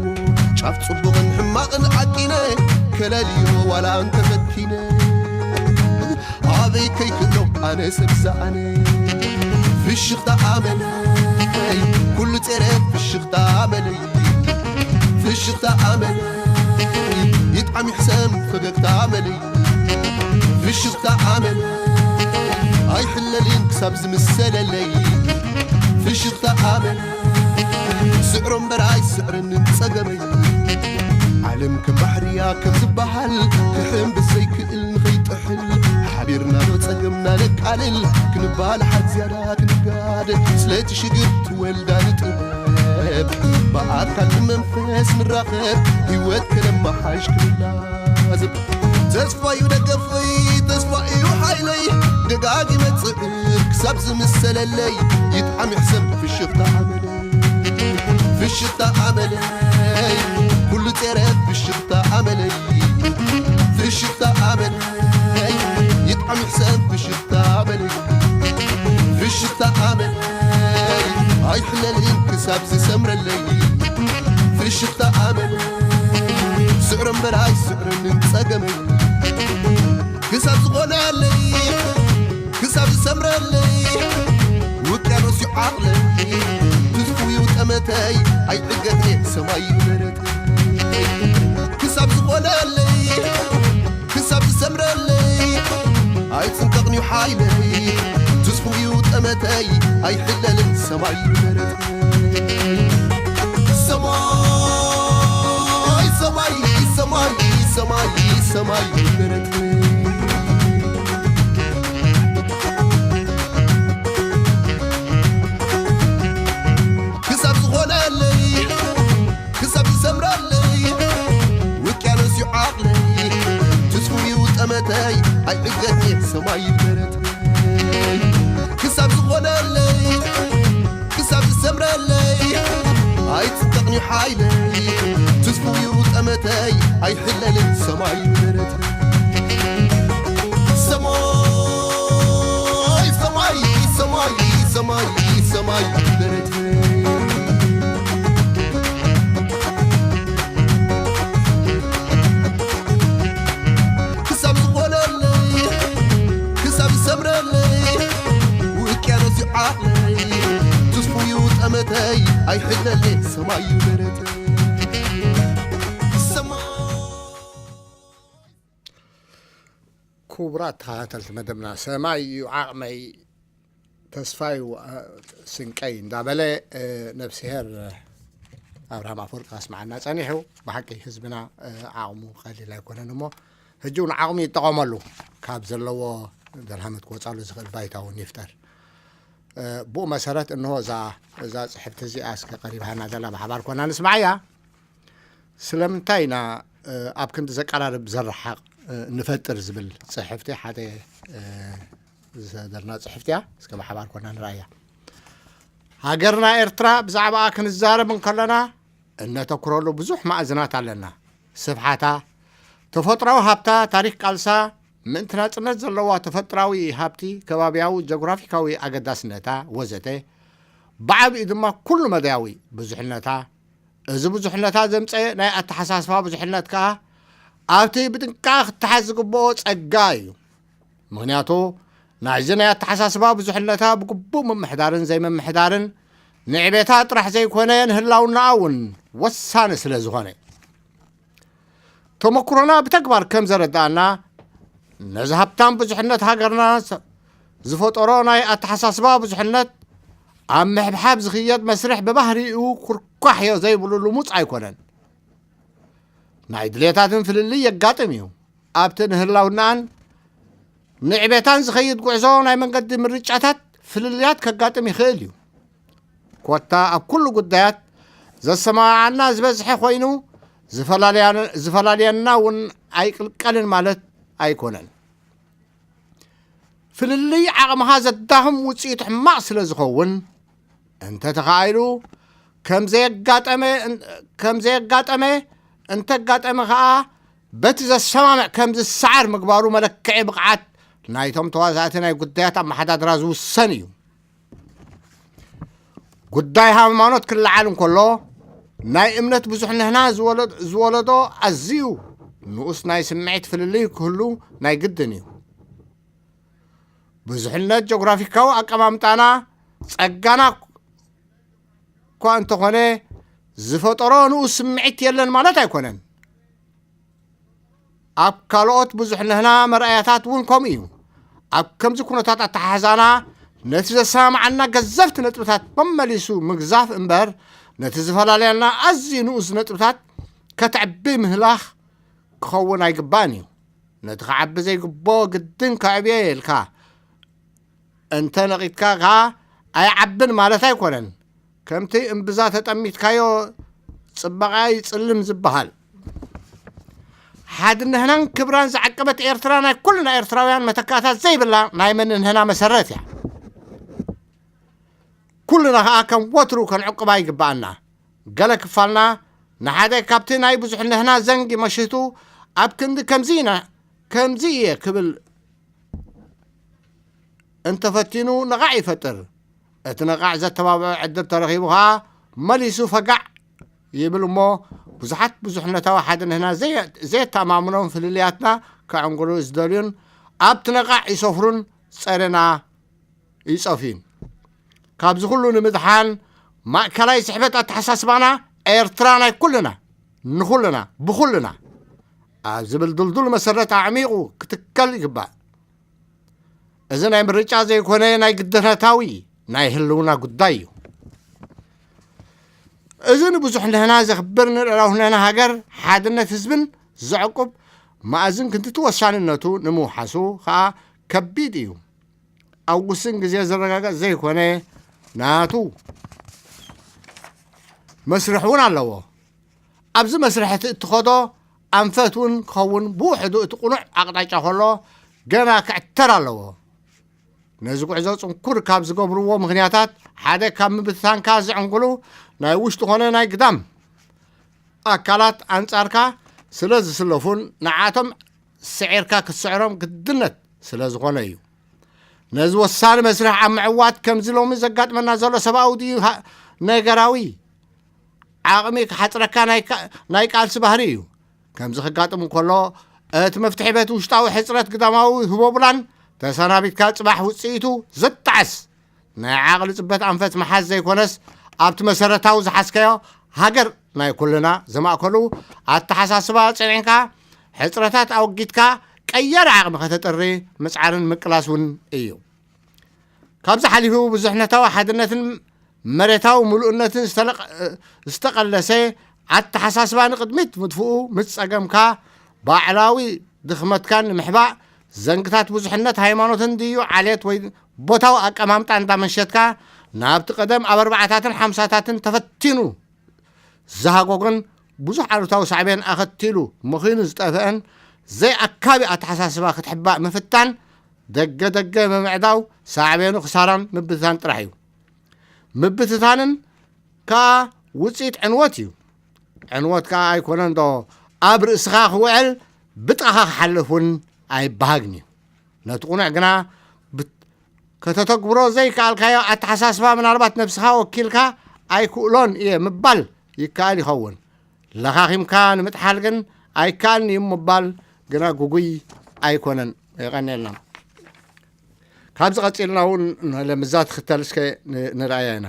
ጫፍ ጽቡቕን ሕማቕን ዓቂነ ከለልዮ ዋላ እንተፈቲነ ኣበይ ከይክእሎ ኣነ ሰብ ዝኣነ ፍሽኽታ ኣመለይ ኩሉ ጸረ ፍሽኽታ ኣመለይ ፍሽኽታ ኣመለይ ይጥዓም ይሕሰም ፈገግታ ኣመለይ ፍሽኽታ ኣመለይ ኣይሕለልን ክሳብ ዝምሰለለይ ፍሽኽታ ኣመለይ ስዕሮ እምበር ኣይስዕረንን ጸገመይ ዓለም ከም ባሕርያ ከም ዝበሃል ክሕም ብዘይክእል ንኸይጥሕል ሓቢርና ዶ ጸገምና ነቃልል ክንባል ሓድ ዝያዳ ክንጋደ ስለቲ ሽግር ትወልዳ ንጥበብ ብኣካል ብመንፈስ ንራኸብ ህይወት ከነመሓሽ ክንላዘብ ተስፋ እዩ ደገፈይ ተስፋ እዩ ሓይለይ ደጋጊመ ጽዕር ክሳብ ዝምሰለለይ ይጥዓም ይሕሰም ፍሽኽታ ኣመለይ ፍሽኽታ ኣመለይ ኩሉ ጸረ ፍሽኽታ ኣመለይ ፍሽኽታ ኣመለይ ይጥዓም ይሕሰም ፍሽኽታ ኣመለይ ፍሽኽታ ኣመለይ ኣይሕለልን ክሳብ ዝሰምረለይ ፍሽኽታ ኣመለይ ስዕሮ እምበር ኣይስዕረንን ጸገመይ ክሳብ ዝኾነለይ ክሳብ ዝሰምረለይ ውቅያኖስ እዩ ዓቕለይ ትስፉ እዩ ጠመተይ ኣይዕገት እየ ሰማይ እዩ ደረተይ ክሳብ ዝኾነለይ ክሳብ ዝሰምረለይ ኣይጽንቀቕን እዩ ሓይለይ ትስፉ እዩ ጠመተይ ኣይሕለልን ሰማይ እዩ ደረተይ ሰማይ ሰማይ ሰማይ ሰማይ ሰማይ ይበረትለይ ክሳብ ዝኾነለይ ክሳብ ዝሰምረለይ ውቅያኖስ እዩ ዓቕለይ ትስፉ ኣይዕገት እየ ሰማይ ደረተይ ክሳብ ዝኾነለይ ክሳብ ዝሰምረለይ ኣይፅበቕን እዩ ሓይለይ ትስፉው እዩ ጠመተይ ኣይሕለልን ሰማይ ደረተይ ሰማይ ሰማይ ሰማይ ሰማይ ሰማይ ደረተይ ክሳብ ዝኾነለይ ክሳብ ዝሰምረለይ ውቅያኖስ እዩ ዓቕለይ ትስፉ እዩ ጠመተይ ኣይሕለለይ ሰማይ እዩ ደረተይ ሰማይ ክቡራት ተኸታተልቲ መደብና ሰማይ እዩ ዓቕመይ ተስፋዩ ስንቀይ እንዳበለ ነብስሄር ኣብርሃም ኣፈወርቂ ከስምዓና ጸኒሑ። ብሓቂ ህዝብና ዓቕሙ ቀሊል ኣይኮነን እሞ ሕጂ እውን ዓቕሙ ይጠቐመሉ። ካብ ዘለዎ ደልሃመት ክወፃሉ ዝኽእል ባይታ እውን ይፍጠር። ብኡ መሰረት እንሆ እዛ እዛ ፅሕፍቲ እዚኣ እስከ ቀሪብሃና ዘላ ብሓባር ኮና ንስማዓያ። ስለምንታይ ኢና ኣብ ክንዲ ዘቀራርብ ዘረሓቕ ንፈጥር ዝብል ፅሕፍቲ ሓደ ዝሰደርና ፅሕፍቲ እያ። እስከ ብሓባር ኮና ንረኣያ። ሃገርና ኤርትራ ብዛዕባኣ ክንዛረብ እንከለና እነተኩረሉ ብዙሕ ማእዝናት ኣለና። ስፍሓታ፣ ተፈጥሮዊ ሃብታ፣ ታሪክ ቃልሳ፣ ምእንቲ ናጽነት ዘለዋ ተፈጥራዊ ሃብቲ፣ ከባብያዊ ጀግራፊካዊ ኣገዳስነታ ወዘተ፣ ብዓቢኡ ድማ ኩሉ መዳያዊ ብዙሕነታ፣ እዚ ብዙሕነታ ዘምጸ ናይ ኣተሓሳስባ ብዙሕነት ከኣ ኣብቲ ብጥንቃ ክተሓዝ ዝግብኦ ጸጋ እዩ። ምኽንያቱ ናይዚ ናይ ኣተሓሳስባ ብዙሕነታ ብግቡእ ምምሕዳርን ዘይምምሕዳርን ንዕቤታ ጥራሕ ዘይኮነ ንህላውናኣ እውን ወሳኒ ስለ ዝኾነ። ተመክሮና ብተግባር ከም ዘረዳእና ነዚ ሃብታም ብዙሕነት ሃገርና ዝፈጠሮ ናይ ኣተሓሳስባ ብዙሕነት ኣብ ምሕብሓብ ዝኽየድ መስርሕ ብባህሪኡ ኩርኳሕዮ ዘይብሉ ልሙፅ ኣይኮነን። ናይ ድሌታትን ፍልልይ የጋጥም እዩ። ኣብቲ ንህላውናን ንዕቤታን ዝኸይድ ጉዕዞ ናይ መንገዲ ምርጫታት ፍልልያት ከጋጥም ይኽእል እዩ። ኮታ ኣብ ኩሉ ጉዳያት ዘሰማማዓና ዝበዝሐ ኮይኑ ዝፈላልያና እውን ኣይቅልቀልን ማለት ኣይኮነን። ፍልልይ ዓቕምኻ ዘዳኽም ውፅኢቱ ሕማቕ ስለ ዝኸውን እንተተኻኢሉ ከም ዘየጋጠመ እንተጋጠመ ከዓ በቲ ዘሰማምዕ ከም ዝሰዓር ምግባሩ መለክዒ ብቕዓት ናይቶም ተዋሳእቲ ናይ ጉዳያት ኣመሓዳድራ ዝውሰን እዩ። ጉዳይ ሃይማኖት ክለዓል እንከሎ ናይ እምነት ብዙሕነትና ዝወለዶ ኣዝዩ ንኡስ ናይ ስምዒት ፍልልይ ክህሉ ናይ ግድን እዩ። ብዙሕነት ጀግራፊካዊ ኣቀማምጣና ጸጋና እኳ እንተኾነ ዝፈጠሮ ንኡስ ስምዒት የለን ማለት ኣይኮነን። ኣብ ካልኦት ብዙሕነትና መርኣያታት እውን ከምኡ እዩ። ኣብ ከምዚ ኩነታት ኣተሓሕዛና ነቲ ዘሰማምዓና ገዘፍቲ ነጥብታት መመሊሱ ምግዛፍ እምበር ነቲ ዝፈላለየና ኣዝዩ ንኡስ ነጥብታት ከተዕቢ ምህላኽ ክኸውን ኣይግባእን እዩ። ነቲ ክዓቢ ዘይግብኦ ግድን ከዕብዮ ኢልካ እንተ ነቒትካ ከኣ ኣይዓብን ማለት ኣይኮነን። ከምቲ እምብዛ ተጠሚትካዮ ጽባቐኣ ይጽልም ዝበሃል። ሓድነትናን ክብራን ዝዓቀበት ኤርትራ ናይ ኩልና ኤርትራውያን መተካእታ ዘይብላ ናይ መንነትና መሰረት እያ። ኩልና ከኣ ከም ወትሩ ከነዕቅባ ይግብኣና። ገለ ክፋልና ንሓደ ካብቲ ናይ ብዙሕነትና ዘንጊ መሽህቱ ኣብ ክንዲ ከምዚ ኢና ከምዚ እየ ክብል እንተፈቲኑ ነቓዕ ይፈጥር። እቲ ነቓዕ ዘተባብዖ ዕድል ተረኺቡ ከኣ መሊሱ ፈጋዕ ይብል እሞ ብዙሓት ብዙሕነታዊ ሓድነትና ዘየ- ዘየተኣማምኖም ፍልልያትና ከዕንግሉ ዝደልዩን ኣብቲ ነቓዕ ይሰፍሩን ጸርና ይጸፍዩን። ካብዚ ኩሉ ንምድሓን ማእከላይ ስሕበት ኣተሓሳስባና ኤርትራ ናይ ኩልና ንኹልና ብኹልና ኣብ ዝብል ድልዱል መሰረት ኣዕሚቑ ክትከል ይግባእ። እዚ ናይ ምርጫ ዘይኮነ ናይ ግድነታዊ ናይ ህልውና ጉዳይ እዩ። እዚ ንብዙሕነትና ዘኽብር ንልዕላውነትና ሃገር ሓድነት ህዝብን ዘዕቁብ ማእዝን ክንትቲ ወሳንነቱ ንምውሓሱ ከኣ ከቢድ እዩ። ኣብ ውስን ግዜ ዝረጋገጽ ዘይኮነ ናቱ መስርሕ እውን ኣለዎ። ኣብዚ መስርሕ እቲ እትኸዶ ኣንፈት እውን ክኸውን ብውሕዱ እቲ ቁኑዕ ኣቕጣጫ ከሎ ገና ክዕተር ኣለዎ። ነዚ ጉዕዞ ጽንኩር ካብ ዝገብርዎ ምኽንያታት ሓደ ካብ ምብትታንካ ዝዕንግሉ ናይ ውሽጢ ኾነ ናይ ግዳም ኣካላት ኣንጻርካ ስለ ዝስለፉን ንዓቶም ስዒርካ ክትስዕሮም ግድነት ስለ ዝኾነ እዩ። ነዚ ወሳኒ መስርሕ ኣብ ምዕዋት ከምዚ ሎሚ ዘጋጥመና ዘሎ ሰብኣዊ ድዩ ሃ-፣ ነገራዊ ዓቕሚ ክሓጽረካ ናይ ካ-፣ ናይ ቃልሲ ባህሪ እዩ። ከምዚ ክጋጥም እንከሎ እቲ መፍትሒ በቲ ውሽጣዊ ሕጽረት ግዳማዊ ህቦብላን ተሰናቢትካ ጽባሕ ውጽኢቱ ዘጣዕስ ናይ ዓቕሊ ጽበት ኣንፈት ምሓዝ ዘይኮነስ ኣብቲ መሰረታዊ ዝሓዝካዮ ሃገር ናይ ኩልና ዘማእከሉ ኣተሓሳስባ ጸኒዕካ ሕጽረታት ኣወጊድካ ቀያሪ ዓቕሚ ከተጥሪ ምጽዓርን ምቅላስ እውን እዩ። ካብዚ ሓሊፉ ብዙሕነታዊ ሓድነትን መሬታዊ ምሉእነትን ዝተለቐ-፣ ዝተቐለሰ ኣተሓሳስባ ንቕድሚት ምድፍኡ ምስ ጸገምካ ባዕላዊ ድኽመትካን ንምሕባእ ዘንግታት ብዙሕነት ሃይማኖትን ድዩ ዓሌት ወይ ቦታዊ ኣቀማምጣ እንዳመንሸትካ ናብቲ ቀደም ኣብ ኣርባዓታትን ሓምሳታትን ተፈቲኑ ዝሃጎጎን ብዙሕ ኣሉታዊ ሳዕቤን ኣኸቲሉ ምኺኑ ዝጠፍአን ዘይኣካቢ ኣተሓሳስባ ክትሕባእ ምፍታን ደገ ደገ ምምዕዳው ሳዕቤኑ ክሳራን ምብትታን ጥራሕ እዩ። ምብትታንን ከኣ ውጽኢት ዕንወት እዩ። ዕንወት ከኣ ኣይኮነን ዶ ኣብ ርእስኻ ክውዕል ብጥቓኻ ክሓልፍ እውን ኣይበሃግን እዩ። ነቲ ቁኑዕ ግና ብት-፣ ከተተግብሮ ዘይከኣልካዮ ኣተሓሳስባ ምናልባት ነብስኻ ወኪልካ ኣይክእሎን እየ ምባል ይከኣል ይኸውን። ለኻኺምካ ንምጥሓል ግን ኣይከኣልን እዩ ምባል ግና ግጉይ ኣይኮነን። የቐንየልና። ካብዚ ቀጺልና እውን ለምዛ ትኽተል እስከ ን-፣ ንርኣያ ኢና።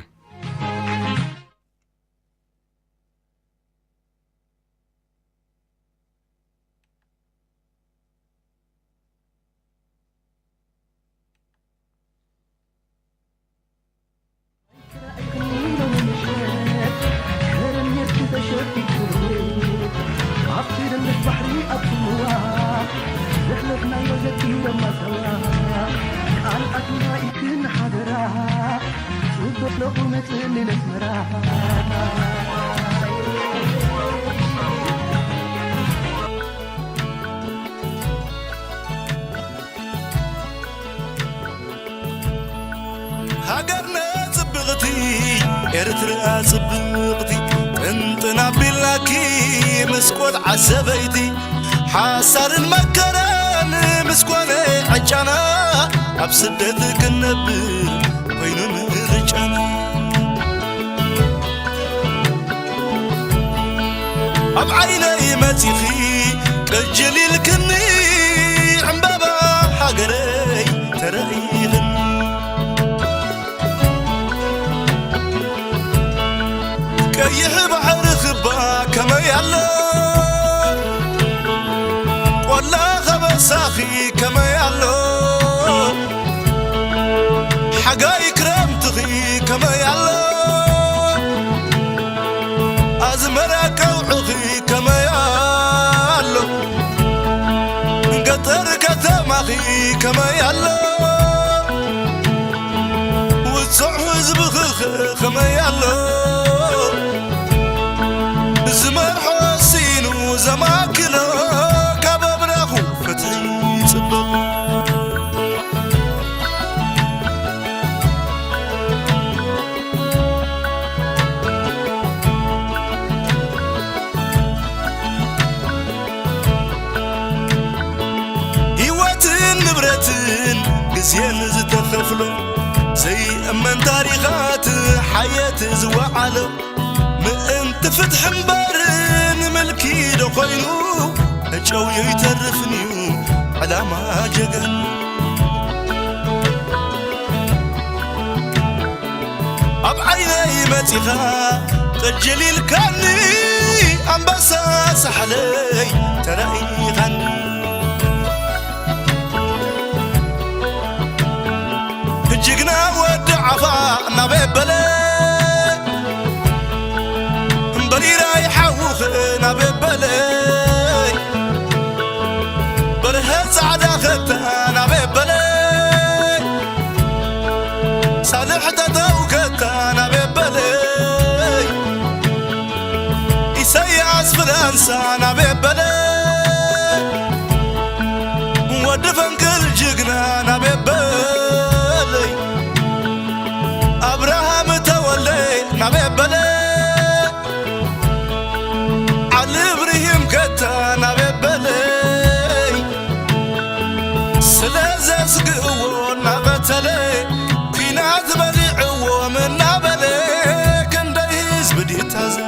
ሃገርና ጽብቕቲ፣ ኤርትራ ጽብቕቲ፣ ጥንጥን ኣቢላኪ ምስ ቆልዓ ሰበይቲ፣ ሓሳርን መከራን ምስ ኮነ ዕጫና፣ ኣብ ስደት ክንነብር ኮይኑ ምርጫና። ኣብ ዓይነይ መጺኺ ቅጅል ኢልክኒ፣ ዕምባባ ሃገረይ ተረኢኽኒ። ቀይሕ ባሕሪ ክባ ከመይ ኣሎ፣ ቆላ ከበሳኺ ከመይ ኣሎ፣ ሓጋይ ክረምትኺ ከመይ ኣሎ፣ ኣዝመራ ቀውዕኺ ከመይ ኣሎ፣ ገጠር ከተማኺ ከመይ ኣሎ፣ ውጹዕ ህዝብኺ ከመይ ኣሎ፣ ዝመርሖ ሲኑ ዘማክሎ፣ ካብ ኣምላኹ ፍትሒ ይጽበ። ህይወትን ንብረትን ግዜን ዝተኸፍሎ፣ ዘይእመን ታሪኻት ሓየት ዝወዓሎ፣ ምእንቲ ፍትሒ እምበር ንምልኪ ዶ ኮይኑ፣ ጨውዩ ይተርፍን እዩ ዕላማ ጀጋኑ። ኣብ ዓይነይ መጺኻ ቅጅል ኢልካኒ፣ ኣንበሳ ሳሕለይ ተራኢኻኒ። ጅግና ወዲ ዓፋ ናበይ በለ፣ እምበሪራይ ሓውኽ ናበይ በለ፣ በርሀ ጻዕዳ ኸታ ናበይ በለ፣ ሳልሕ ተተው ኸታ ናበይ በለ፣ ኢሳያስ ፍራንሳ ናበይ በለ፣ ወዲ ፈንቅል ኩናት በሊዕዎም እናበለ ክንደይ ህዝቢ ድዩ ታዘበ?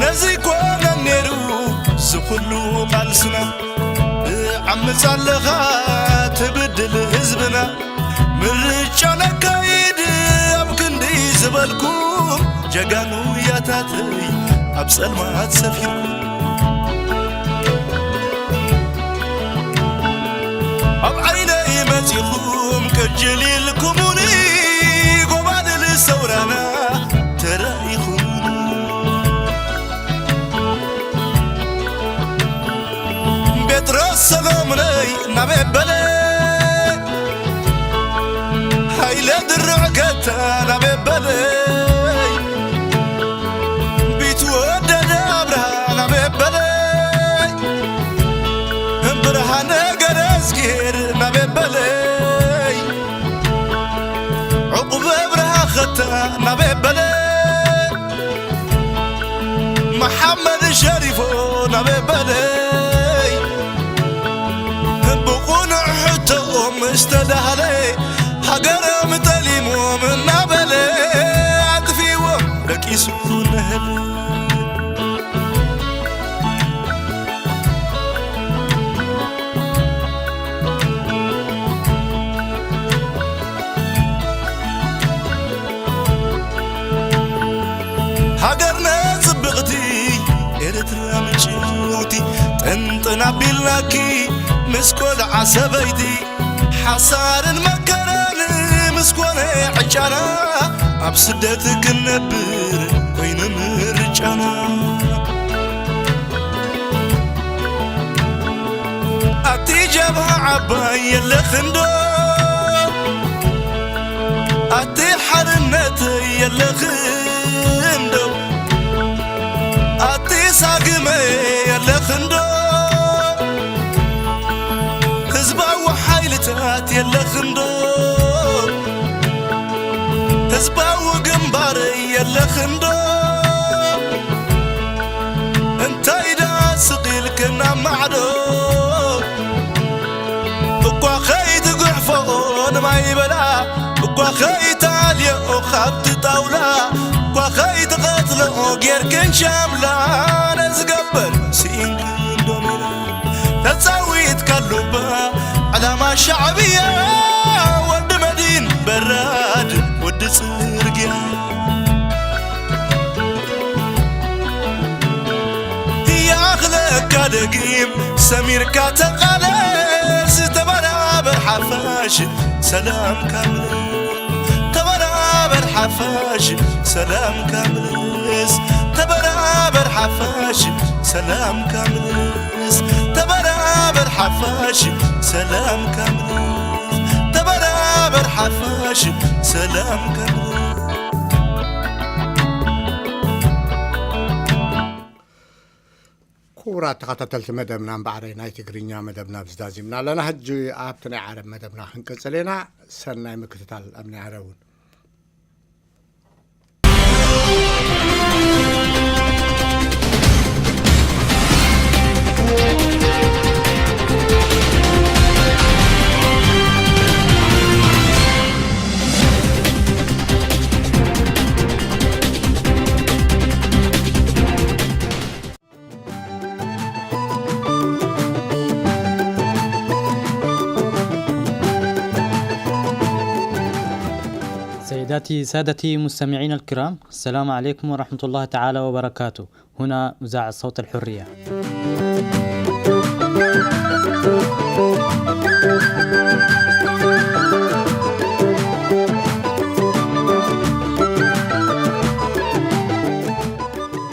ነዚ ኮነ ነይሩ ዝኹሉ ቃልስና፣ ትዓምጽ ኣለኻ ትብድል ህዝብና። ምርጫ ነካይድ ኣብ ክንዲ ዝበልኩም፣ ጀጋኑ ያታተይ ኣብ ጸልማት ሰፊርኩም። ኣብ ዓይነይ መጺኹም ቅጅል ኢልኩሙኒ፣ ጎባልል ሰውራና ተራኢኹም። ጴጥሮስ ሰሎሙነይ ናበይ በለ፣ ሃይለ ድርዕ ከታ ናበይ በለይ፣ ቢትወደድ ኣብርሃ ናበይ በለይ፣ ብርሃነ ገረዝጊሄር ናበይ በለይ፣ ዕቁብ ኣብርሃ ከታ ናበይ በለይ፣ መሓመድ ሸሪፎ ናበይ በለይ፣ ብቑኑዕ ሕቶኦም ዝተዳህለ፣ ሃገሮም ጠሊሞም እናበለ፣ ኣጥፊዎም ደቂሱ ነህለ። ሃገርና ጽብቕቲ ኤርትራ ምጭውቲ፣ ጥንጥን ኣቢልናኪ ምስ ቆልዓ ሰበይቲ፣ ሓሳርን መከራን ምስ ኮነ ዕጫና፣ ኣብ ስደት ክንነብር ኮይኑ ምርጫና። ኣቲ ጀብሃ ዓባይ የለኽንዶ፣ ኣቲ ሓርነት የለኽንዶ፣ ኣቲ ሳግመ የለኽንዶ፣ ህዝባዊ ሓይልታት የለኽንዶ፣ ህዝባዊ ግንባር የለኽንዶ፣ እንታይ ደኣ ስቕ ኢልክን ኣብ ማዕዶ፣ እኳ ኸይትጉሕፎ ንማይ በላ፣ እኳ ኸይትኣልዮ ኻብቲ ጣውላ፣ እኳ ኸይትቐትልኦ ጌርክን ሻምላ፣ ነዚ ገበር ስኢንክን ዶ ሜዳ። ተጻዊትካሉ እባ ዕላማ ሻዕብያ፣ ወዲ መዲን በራድ ወዲ ጽርግያ። ይኣኽለካ ደጊም ሰሚርካ ተቓለስ፣ ተበራበር ሓፋሽ ሰላምካ ምለስ። ተበራበር ሓፋሽ ሰላምካ ምለስ። ተበራበር ሓፋሽ ሰላምካ ምለስ። ተበራበር ሓፋሽ ሰላምካ ምለስ። ተበራበር ሓፋሽ ሰላምካ ምለስ። ክቡራት ተኸታተልቲ መደብና፣ እምበኣረይ ናይ ትግርኛ መደብና ኣብዚ ዛዚምና ኣለና። ሕጂ ኣብቲ ናይ ዓረብ መደብና ክንቅጽል ኢና። ሰናይ ምክትታል ኣብ ናይ ዓረብ እውን። سيداتي سادتي مستمعينا الكرام، السلام عليكم ورحمة الله تعالى وبركاته. هنا إذاعة صوت الحرية.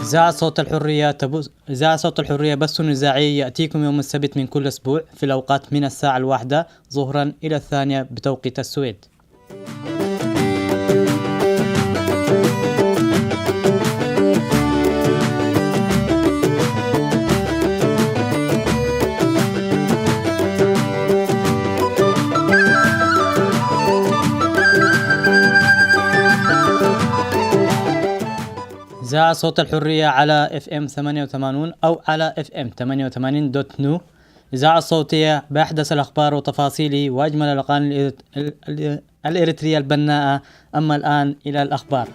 إذاعة صوت الحرية تبث إذاعة صوت الحرية بث إذاعي يأتيكم يوم السبت من كل أسبوع في الأوقات من الساعة الواحدة ظهرا إلى الثانية بتوقيت السويد. إذاعة صوت الحرية على إف إم ثمانية وثمانين أو على إف إم ثمانية وثمانين دوت نو. إذاعة صوتية بأحدث الأخبار وتفاصيله وأجمل الأغاني الإلكت-، ال-، ال-، الإريترية البناءة. أما الآن إلى الأخبار.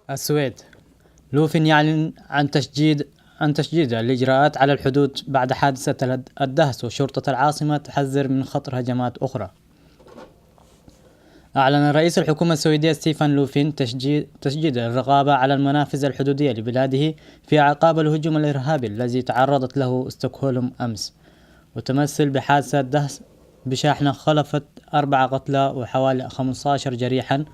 السويد. لوفن يعلن عن تشديد، عن تشديد الإجراءات على الحدود بعد حادثة الد-، الدهس، وشرطة العاصمة تحذر من خطر هجمات أخرى. أعلن رئيس الحكومة السويدية ستيفان لوفين تشجي-، تشديد الرقابة على المنافذ الحدودية لبلاده في عقاب الهجوم الإرهابي الذي تعرضت له ستوكهولم أمس، وتمثل بحادثة دهس بشاحنة خلفت أربعة قتلى وحوالي خمستاشر جريحا.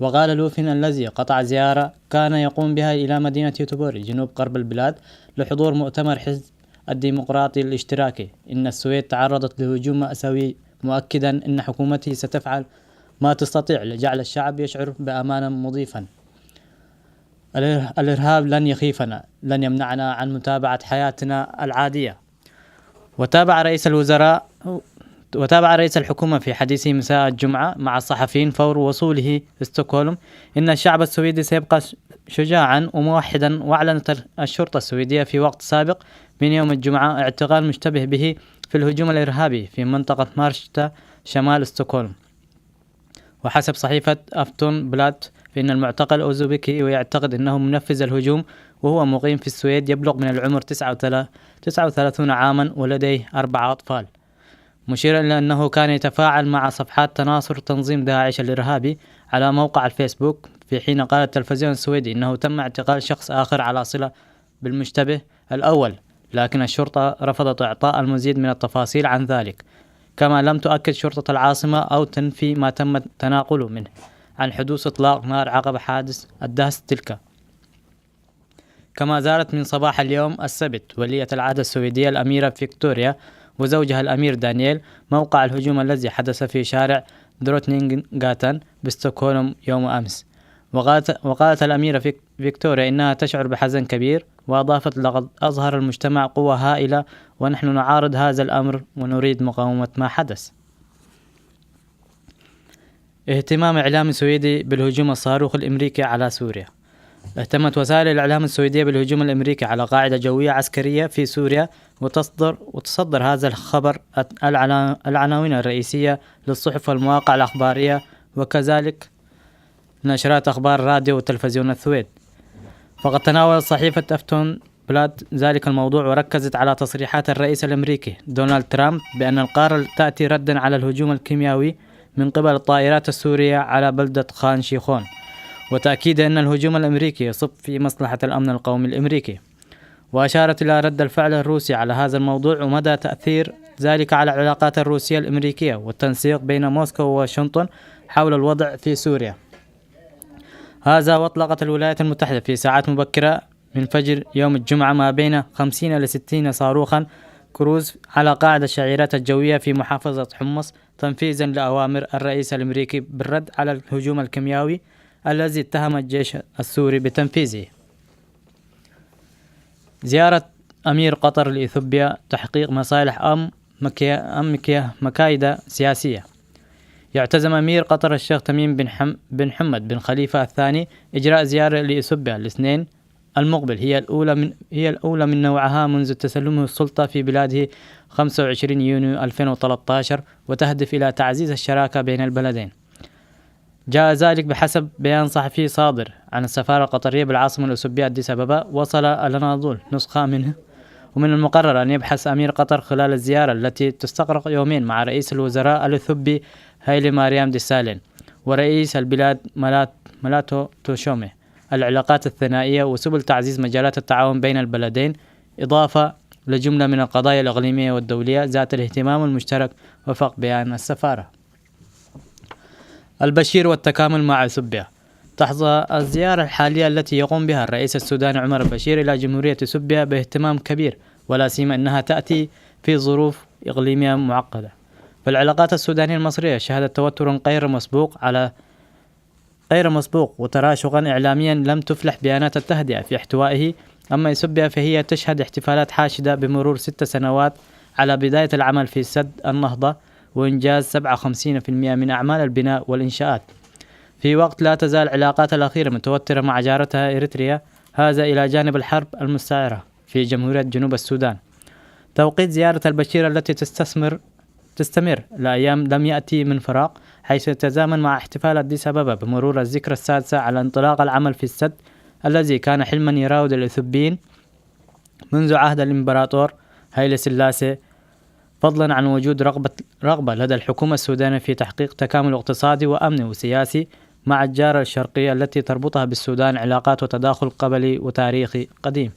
وقال لوفين الذي قطع زيارة كان يقوم بها إلى مدينة يوتوبوري جنوب غرب البلاد لحضور مؤتمر حزب الديمقراطي الاشتراكي إن السويد تعرضت لهجوم مأساوي، مؤكدا أن حكومته ستفعل ما تستطيع لجعل الشعب يشعر بأمانا، مضيفا: "الإر-، الإرهاب لن يخيفنا، لن يمنعنا عن متابعة حياتنا العادية". وتابع رئيس الوزراء، وتابع رئيس الحكومة في حديثه مساء الجمعة مع الصحفيين فور وصوله ستوكهولم إن الشعب السويدي سيبقى ش-، شجاعا وموحدا. وأعلنت الشرطة السويدية في وقت سابق من يوم الجمعة اعتقال مشتبه به في الهجوم الإرهابي في منطقة مارشتا شمال ستوكهولم. وحسب صحيفة أفتون بلات، فإن المعتقل أوزوبيكي، ويعتقد أنه منفذ الهجوم، وهو مقيم في السويد، يبلغ من العمر تسعة وتلا-، تسعة وثلاثون عاما، ولديه أربعة أطفال، مشيرا إلى أنه كان يتفاعل مع صفحات تناصر تنظيم داعش الإرهابي على موقع الفيسبوك، في حين قال التلفزيون السويدي إنه تم اعتقال شخص آخر على صلة بالمشتبه الأول، لكن الشرطة رفضت إعطاء المزيد من التفاصيل عن ذلك، كما لم تؤكد شرطة العاصمة أو تنفي ما تم تناقله منه عن حدوث إطلاق نار عقب حادث الدهس تلك. كما زارت من صباح اليوم السبت ولية العهد السويدية الأميرة فيكتوريا وزوجها الأمير دانييل موقع الهجوم الذي حدث في شارع دروتنينغاتن بستوكهولم يوم أمس. وقالت، وقالت الأميرة فيك-، فيكتوريا إنها تشعر بحزن كبير، وأضافت: "لقد أظهر المجتمع قوة هائلة، ونحن نعارض هذا الأمر ونريد مقاومة ما حدث". اهتمام إعلام سويدي بالهجوم الصاروخ الأمريكي على سوريا. اهتمت وسائل الإعلام السويدية بالهجوم الأمريكي على قاعدة جوية عسكرية في سوريا، وتصدر، وتصدر هذا الخبر العنا-، العناوين الرئيسية للصحف والمواقع الأخبارية، وكذلك نشرات أخبار راديو وتلفزيون السويد. فقد تناولت صحيفة أفتون بلاد ذلك الموضوع، وركزت على تصريحات الرئيس الأمريكي دونالد ترامب بأن القرار تأتي ردا على الهجوم الكيمياوي من قبل الطائرات السورية على بلدة خان شيخون، وتأكيد أن الهجوم الأمريكي يصب في مصلحة الأمن القومي الأمريكي. وأشارت إلى رد الفعل الروسي على هذا الموضوع ومدى تأثير ذلك على العلاقات الروسية الأمريكية والتنسيق بين موسكو وواشنطن حول الوضع في سوريا. هذا وأطلقت الولايات المتحدة في ساعات مبكرة من فجر يوم الجمعة ما بين خمسين إلى ستين صاروخا كروز على قاعدة الشعيرات الجوية في محافظة حمص، تنفيذا لأوامر الرئيس الأمريكي بالرد على الهجوم الكيمياوي الذي اتهم الجيش السوري بتنفيذه. زيارة أمير قطر لإثيوبيا، تحقيق مصالح أم مكيا-، أم مكيا-، مكايدة سياسية. يعتزم أمير قطر الشيخ تميم بن حم-، بن حمد بن خليفة الثاني إجراء زيارة لإثيوبيا الاثنين المقبل هي الأولى من هي الأولى من نوعها منذ تسلمه السلطة في بلاده خمسة وعشرين يونيو ألفين وثلاثة عشر، وتهدف إلى تعزيز الشراكة بين البلدين. جاء ذلك بحسب بيان صحفي صادر عن السفارة القطرية بالعاصمة الأثيوبية أديس أبابا. وصل الأناضول نسخة منه، ومن المقرر أن يبحث أمير قطر خلال الزيارة التي تستغرق يومين مع رئيس الوزراء الأثيوبي هايلي ماريام ديسالين ورئيس البلاد ملات ملاتو توشومي العلاقات الثنائية وسبل تعزيز مجالات التعاون بين البلدين، إضافة لجملة من القضايا الإقليمية والدولية ذات الاهتمام المشترك، وفق بيان السفارة. البشير والتكامل مع أثيوبيا. تحظى الزيارة الحالية التي يقوم بها الرئيس السوداني عمر البشير إلى جمهورية أثيوبيا باهتمام كبير، ولا سيما أنها تأتي في ظروف إقليمية معقدة. فالعلاقات السودانية المصرية شهدت توتر غير مسبوق على غير مسبوق وتراشقا إعلاميا لم تفلح بيانات التهدئة في احتوائه. أما إثيوبيا فهي تشهد احتفالات حاشدة بمرور ست سنوات على بداية العمل في سد النهضة وإنجاز سبعة وخمسين في المئة من أعمال البناء والإنشاءات، في وقت لا تزال علاقاتها الأخيرة متوترة مع جارتها إريتريا، هذا إلى جانب الحرب المستعرة في جمهورية جنوب السودان. توقيت زيارة البشير التي تستثمر تستمر الأيام لم يأتي من فراغ، حيث يتزامن مع احتفال أديس أبابا بمرور الذكرى السادسة على انطلاق العمل في السد الذي كان حلما يراود الأثيوبيين منذ عهد الإمبراطور هايلي سلاسي، فضلا عن وجود رغبة رغبة لدى الحكومة السودانية في تحقيق تكامل اقتصادي وأمني وسياسي مع الجارة الشرقية التي تربطها بالسودان علاقات وتداخل قبلي وتاريخي قديم.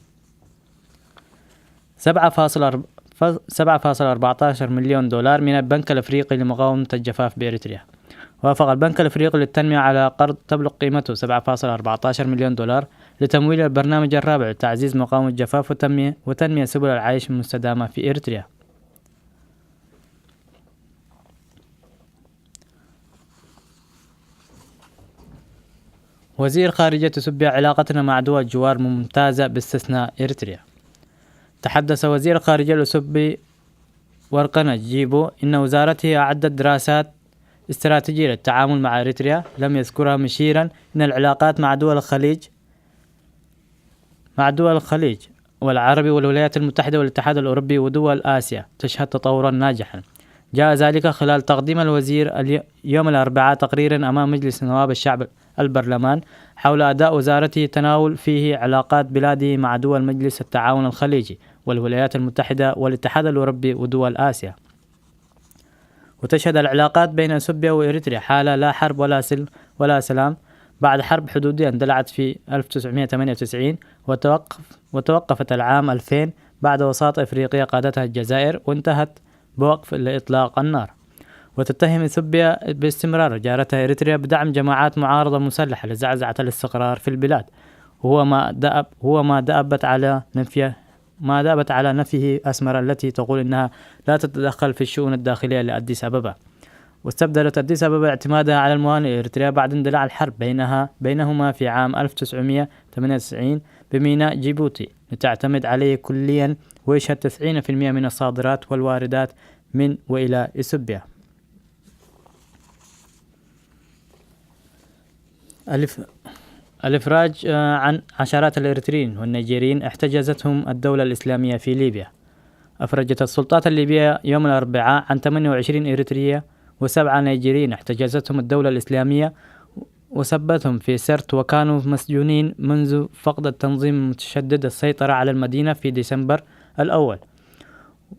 سبعة فاصل أربعة سبعة فاصل أربعتاشر مليون دولار من البنك الأفريقي لمقاومة الجفاف بإريتريا. وافق البنك الأفريقي للتنمية على قرض تبلغ قيمته سبعة فاصل أربعتاشر مليون دولار لتمويل البرنامج الرابع لتعزيز مقاومة الجفاف وتنمية وتنمية سبل العيش المستدامة في إريتريا. وزير خارجية أثيوبيا: علاقتنا مع دول الجوار ممتازة باستثناء إريتريا. تحدث وزير الخارجية الأثيوبي ورقنة جيبو إن وزارته أعدت دراسات استراتيجية للتعامل مع إريتريا، لم يذكرها، مشيرا إن العلاقات مع دول الخليج مع دول الخليج والعربي والولايات المتحدة والاتحاد الأوروبي ودول آسيا تشهد تطورا ناجحا. جاء ذلك خلال تقديم الوزير الي- يوم الأربعاء تقريرا أمام مجلس نواب الشعب، البرلمان، حول أداء وزارته تناول فيه علاقات بلاده مع دول مجلس التعاون الخليجي والولايات المتحدة والاتحاد الأوروبي ودول آسيا. وتشهد العلاقات بين أثيوبيا وإريتريا حالة لا حرب ولا سل ولا سلام بعد حرب حدودية اندلعت في ألف وتسعمية وتمانية وتسعين، وتوقف وتوقفت العام ألفين بعد وساطة إفريقية قادتها الجزائر، وانتهت بوقف لإطلاق النار. وتتهم إثيوبيا باستمرار جارتها إريتريا بدعم جماعات معارضة مسلحة لزعزعة الاستقرار في البلاد، وهو ما دأب هو ما دأبت على نفيه ما دأبت على نفيه أسمرة التي تقول إنها لا تتدخل في الشؤون الداخلية لأديس أبابا. واستبدلت أديس أبابا اعتمادها على الموانئ الإريترية بعد اندلاع الحرب بينها بينهما في عام ألف وتسعمية وتمانية وتسعين بميناء جيبوتي، لتعتمد عليه كليا ويشهد تسعين في المية من الصادرات والواردات من وإلى إثيوبيا. الإف... الإفراج آه، عن عشرات الإريتريين والنيجيريين احتجزتهم الدولة الإسلامية في ليبيا. أفرجت السلطات الليبية يوم الأربعاء عن تمانية وعشرين إريترية وسبعة نيجيريين احتجزتهم الدولة الإسلامية وسبتهم في سرت، وكانوا مسجونين منذ فقد التنظيم المتشدد السيطرة على المدينة في ديسمبر الأول.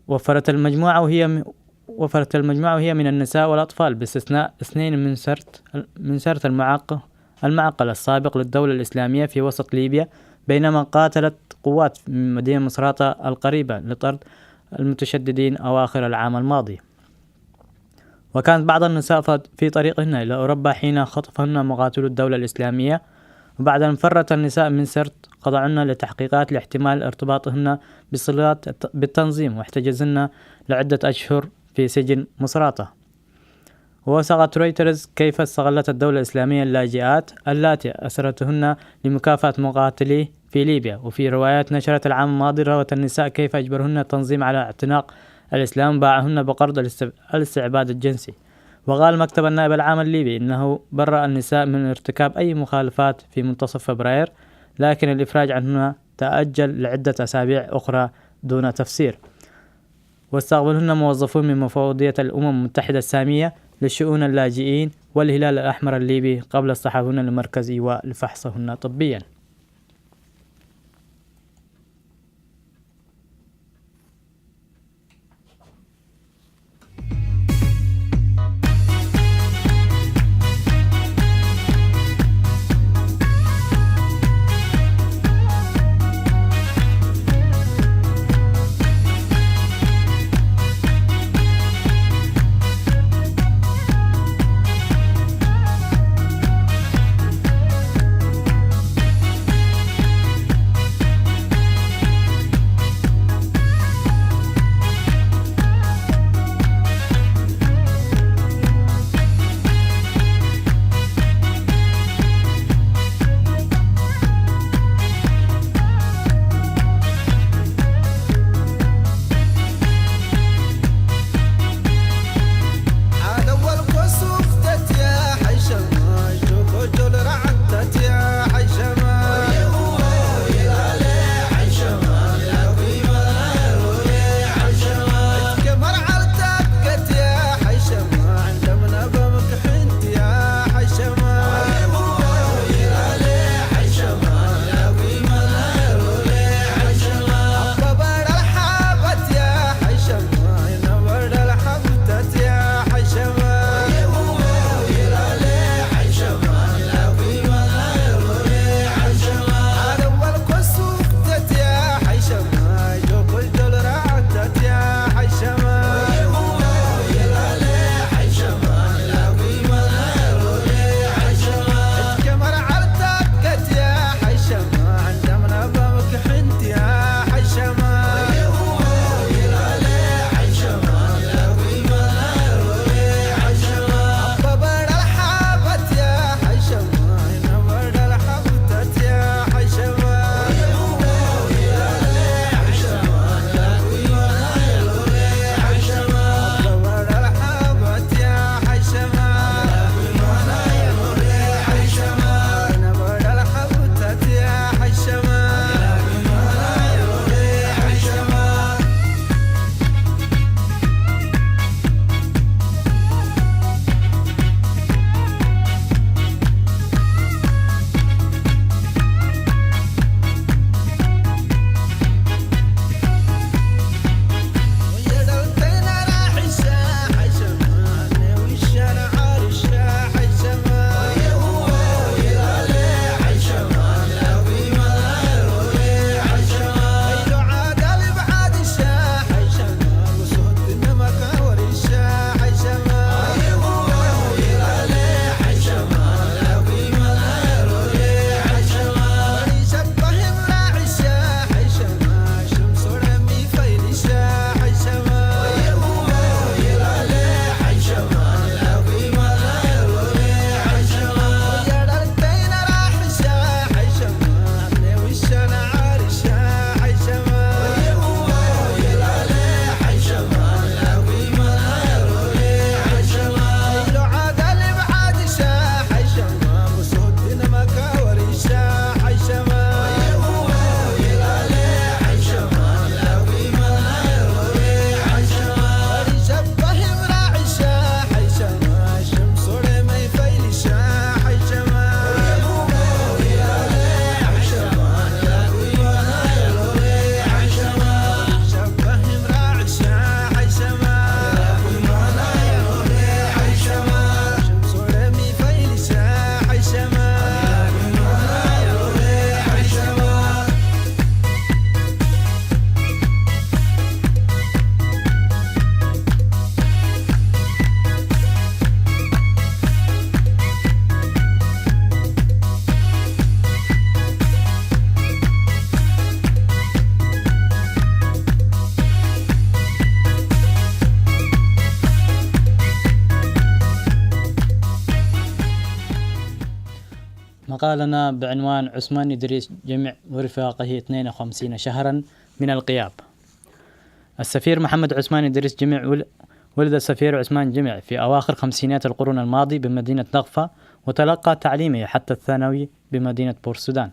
وفرت المجموعة وهي م... وفرت المجموعة وهي من النساء والأطفال، باستثناء اثنين من سرت من سرت المعق... المعقل السابق للدولة الإسلامية في وسط ليبيا، بينما قاتلت قوات من مدينة مصراتة القريبة لطرد المتشددين أواخر العام الماضي. وكانت بعض النساء ف- في طريقهن إلى أوروبا حين خطفهن مقاتلو الدولة الإسلامية. وبعد أن فرت النساء من سرت، خضعن لتحقيقات لاحتمال ارتباطهن بصلات الت- بالتنظيم، واحتجزن لعدة أشهر في سجن مصراتة. ووثقت رويترز كيف استغلت الدولة الإسلامية اللاجئات اللاتي أسرتهن لمكافأة مقاتلي في ليبيا. وفي روايات نشرت العام الماضي روت النساء كيف أجبرهن التنظيم على اعتناق الإسلام، باعهن بقرض الاست- الاستعباد الجنسي. وقال مكتب النائب العام الليبي إنه برأ النساء من ارتكاب أي مخالفات في منتصف فبراير، لكن الإفراج عنهن تأجل لعدة أسابيع أخرى دون تفسير. واستقبلهن موظفون من مفوضية الأمم المتحدة السامية لشؤون اللاجئين والهلال الأحمر الليبي قبل اصطحابهن لمركز إيواء لفحصهن طبيا. مقالنا بعنوان عثمان إدريس جمع ورفاقه اثنين وخمسين شهرا من الغياب. السفير محمد عثمان إدريس جمع ول-، ولد السفير عثمان جمع في أواخر خمسينيات القرن الماضي بمدينة نغفة، وتلقى تعليمه حتى الثانوي بمدينة بور السودان.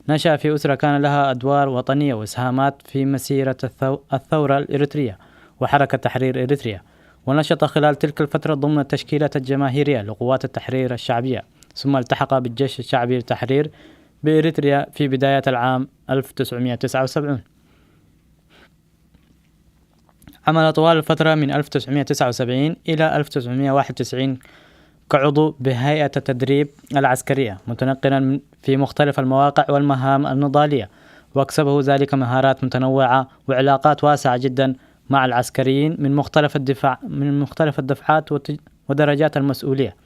نشأ في أسرة كان لها أدوار وطنية وإسهامات في مسيرة الثو-، الثورة الإريترية وحركة تحرير إريتريا، ونشط خلال تلك الفترة ضمن التشكيلات الجماهيرية لقوات التحرير الشعبية، ثم التحق بالجيش الشعبي للتحرير بإريتريا في بداية العام ألف وتسعمائة وتسعة وسبعين. عمل طوال الفترة من ألف وتسعمائة وتسعة وسبعين إلى ألف وتسعمائة وواحد وتسعين كعضو بهيئة التدريب العسكرية، متنقلا من، في مختلف المواقع والمهام النضالية، واكسبه ذلك مهارات متنوعة وعلاقات واسعة جدًا مع العسكريين من مختلف الدفاع، من مختلف الدفعات والت-، ودرجات المسؤولية.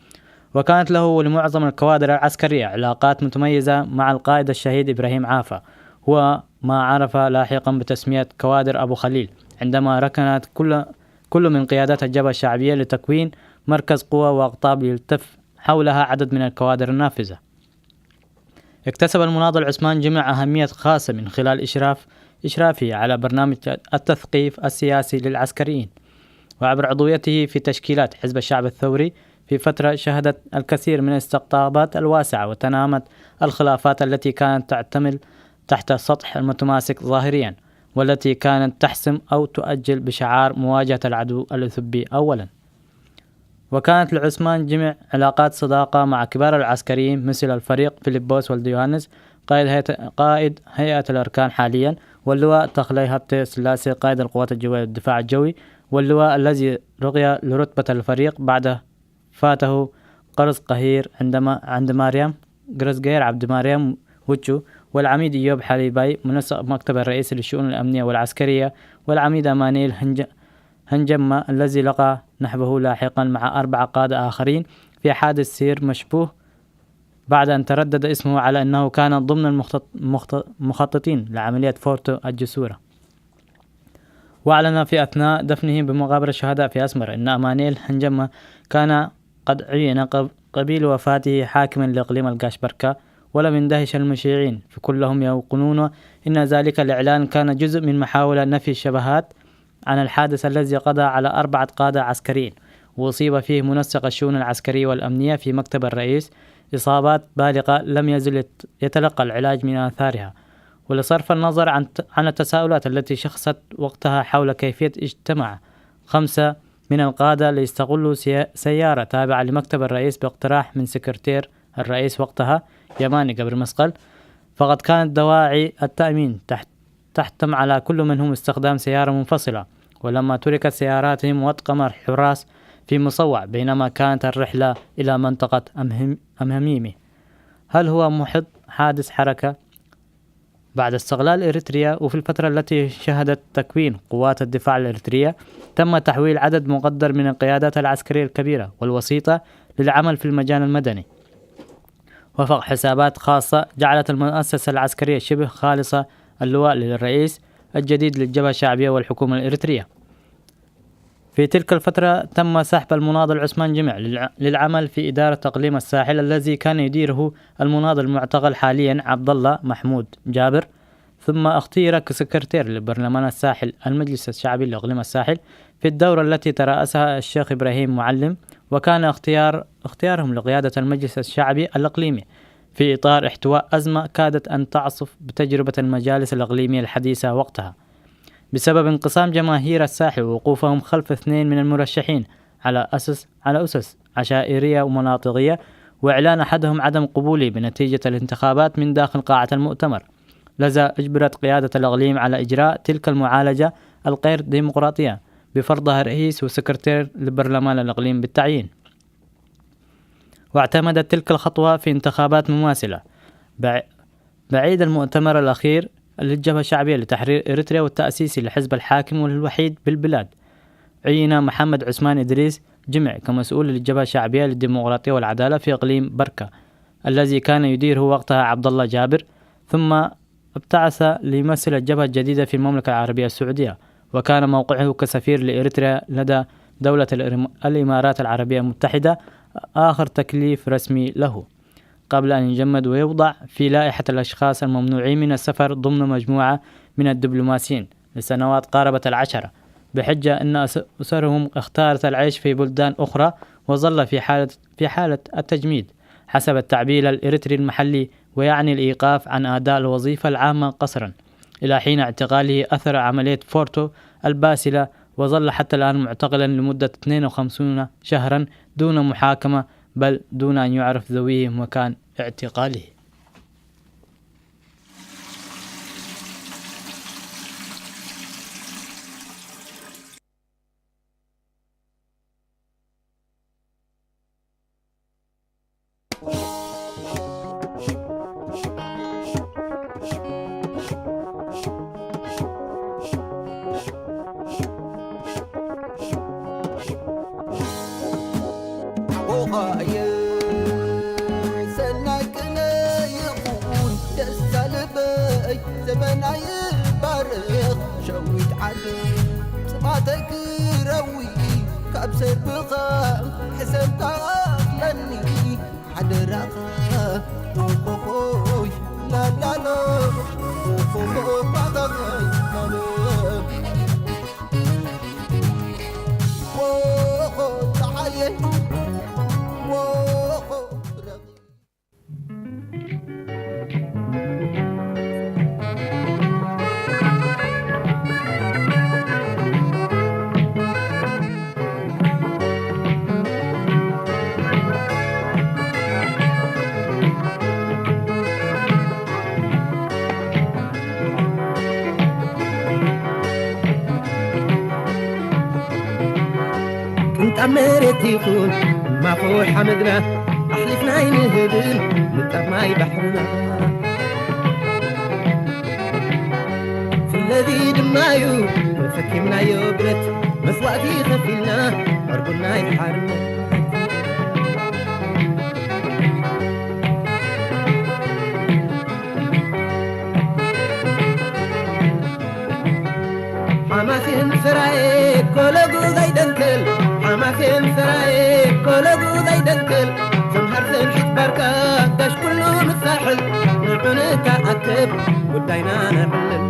وكانت له ولمعظم الكوادر العسكرية علاقات متميزة مع القائد الشهيد إبراهيم عافا، هو ما عرف لاحقًا بتسمية كوادر أبو خليل، عندما ركنت كل، كل من قيادات الجبهة الشعبية لتكوين مركز قوى وأقطاب يلتف حولها عدد من الكوادر النافذة. اكتسب المناضل عثمان جمع أهمية خاصة من خلال إشراف، إشرافه على برنامج التثقيف السياسي للعسكريين، وعبر عضويته في تشكيلات حزب الشعب الثوري في فترة شهدت الكثير من الاستقطابات الواسعة وتنامت الخلافات التي كانت تعتمل تحت سطح المتماسك ظاهريًا، والتي كانت تحسم أو تؤجل بشعار مواجهة العدو الأثبي أولًا. وكانت لعثمان جمع علاقات صداقة مع كبار العسكريين مثل الفريق فيليبوس والديوهانس، قائد هيئة، قائد هيئة الأركان حاليًا، واللواء تخلي هابتي سلاسي، قائد القوات الجوية والدفاع الجوي، واللواء الذي رقي لرتبة الفريق بعد فاته قرص قهير عندما، عند مريم، قرص قهير عبد مريم وتشو، والعميد إيوب حليباي، منسق مكتب الرئيس للشؤون الأمنية والعسكرية، والعميد أمانيل هنج-، هنجمة، الذي لقى نحبه لاحقًا مع أربعة قادة آخرين في حادث سير مشبوه، بعد أن تردد اسمه على أنه كان ضمن المخطط-، مخط-، مخططين لعملية فورتو الجسورة. وأعلن في أثناء دفنه بمقابر الشهداء في أسمر أن أمانيل هنجمة كان قد عين قب-، قبيل وفاته حاكمًا لإقليم القاشبركة، ولم يندهش المشيعين، فكلهم يوقنون إن ذلك الإعلان كان جزء من محاولة نفي الشبهات عن الحادث الذي قضى على أربعة قادة عسكريين، وأصيب فيه منسق الشؤون العسكرية والأمنية في مكتب الرئيس إصابات بالغة، لم يزل يت-، يتلقى العلاج من آثارها. ولصرف النظر عن ت-، عن التساؤلات التي شخصت وقتها حول كيفية اجتماع خمسة من القادة ليستغلوا سي-، سيارة تابعة لمكتب الرئيس باقتراح من سكرتير الرئيس وقتها يماني قبر مسقل، فقد كانت دواعي التأمين تحت-، تحتم على كل منهم استخدام سيارة منفصلة، ولما تركت سياراتهم واتقم الحراس في مصوع بينما كانت الرحلة إلى منطقة أمهم-، أمهميمي. هل هو محض حادث حركة؟ بعد استقلال إريتريا وفي الفترة التي شهدت تكوين قوات الدفاع الإريترية، تم تحويل عدد مقدر من القيادات العسكرية الكبيرة والوسيطة للعمل في المجال المدني وفق حسابات خاصة جعلت المؤسسة العسكرية شبه خالصة اللواء للرئيس الجديد للجبهة الشعبية والحكومة الإريترية. في تلك الفترة تم سحب المناضل عثمان جمع للع-، للعمل في إدارة إقليم الساحل الذي كان يديره المناضل المعتقل حاليًا عبد الله محمود جابر، ثم اختير كسكرتير لبرلمان الساحل، المجلس الشعبي لإقليم الساحل، في الدورة التي ترأسها الشيخ إبراهيم معلم، وكان اختيار، اختيارهم لقيادة المجلس الشعبي الإقليمي في إطار احتواء أزمة كادت أن تعصف بتجربة المجالس الإقليمية الحديثة وقتها، بسبب انقسام جماهير الساحل ووقوفهم خلف اثنين من المرشحين على أسس، على أسس عشائرية ومناطقية، وإعلان أحدهم عدم قبوله بنتيجة الانتخابات من داخل قاعة المؤتمر، لذا أجبرت قيادة الإقليم على إجراء تلك المعالجة الغير ديمقراطية بفرضها رئيس وسكرتير لبرلمان الإقليم بالتعيين. واعتمدت تلك الخطوة في انتخابات مماثلة بع-، بعيد المؤتمر الأخير للجبهة الشعبية لتحرير إريتريا والتأسيسي للحزب الحاكم والوحيد بالبلاد. عين محمد عثمان إدريس جمع كمسؤول للجبهة الشعبية للديمقراطية والعدالة في إقليم بركة، الذي كان يديره وقتها عبد الله جابر، ثم ابتعث ليمثل الجبهة الجديدة في المملكة العربية السعودية، وكان موقعه كسفير لإريتريا لدى دولة الإرم-، الإمارات العربية المتحدة آخر تكليف رسمي له، قبل أن يجمد ويوضع في لائحة الأشخاص الممنوعين من السفر ضمن مجموعة من الدبلوماسيين لسنوات قاربت العشرة، بحجة أن أس-، أسرهم اختارت العيش في بلدان أخرى، وظل في حالة، في حالة التجميد حسب التعبير الإريتري المحلي ويعني الإيقاف عن أداء الوظيفة العامة قسرا، إلى حين اعتقاله أثر عملية فورتو الباسلة، وظل حتى الآن معتقلا لمدة اثنين وخمسين شهرا دون محاكمة، بل دون أن يعرف ذويه مكان اعتقاله. ኣቦኻየ ሰናይ ቅነ ይኹን ደስታ ልበይ ዘመናይ ባርኽ ሸዊት ዓዲ ጽማተይ ክረዊ ካብ ሰርብኻ ሕሰብካ ኣኽለኒ ሓደራኻ ኦኾኾይ ላላሎ ኦኾኾ ባኻኸይ ላሎ ኦኾ ፀሓየ ኦኾ ረኺ ቅንጣብ መሬት ይኹን እማኾ ሓመድና ኣሕሊፍና ኣይንህብን ንጣብ ማይ ባሕርና። ስለዚ ድማዩ ተሰኪምናዮ ብረት መስዋእቲ ከፊልና ዕርቡና ይሓርነት። ሓማሴን ሰራየ ኮለጉ ዘይደንክል ሓማሴን ሰራየ ኮለጉ ዘይደንክል ሰምሃር ሰምሒት ባርካ ጋሽ ኩሉ ምሳሕል ንዑ ንተኣከብ ጉዳይና ነዕልል።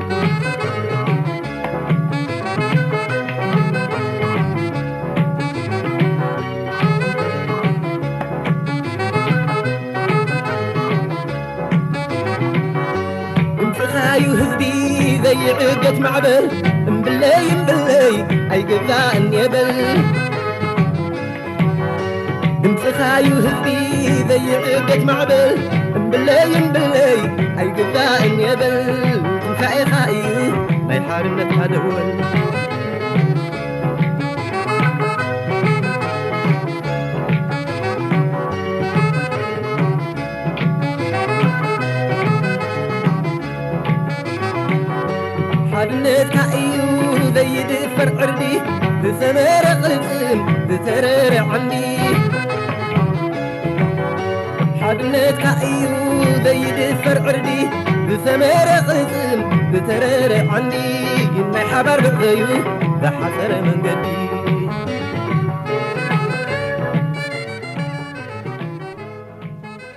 ድምፅኻዩ ህዝቢ ዘይዕገት ማዕበል እምብለይ እምብለይ ኣይግዛእን የበል። ድምፅኻዩ ህዝቢ ዘይዕገት ማዕበል እምብለይ እምብለይ ኣይግዛእን የበል። ትንሳኤኻ እዩ ናይ ሓርነት ሃደወል። ሓድነትካ እዩ ዘይድፈር ዕርዲ ዝሰመረ ቅልፅም ዝተረረ ዓንዲ። ሓድነትካ እዩ ዘይድፈር ዕርዲ ዝሰመረ ቅልፅም ዝተረረ ዓንዲ። ናይ ሓባር ብዕበዩ ዝሓፀረ መንገዲ።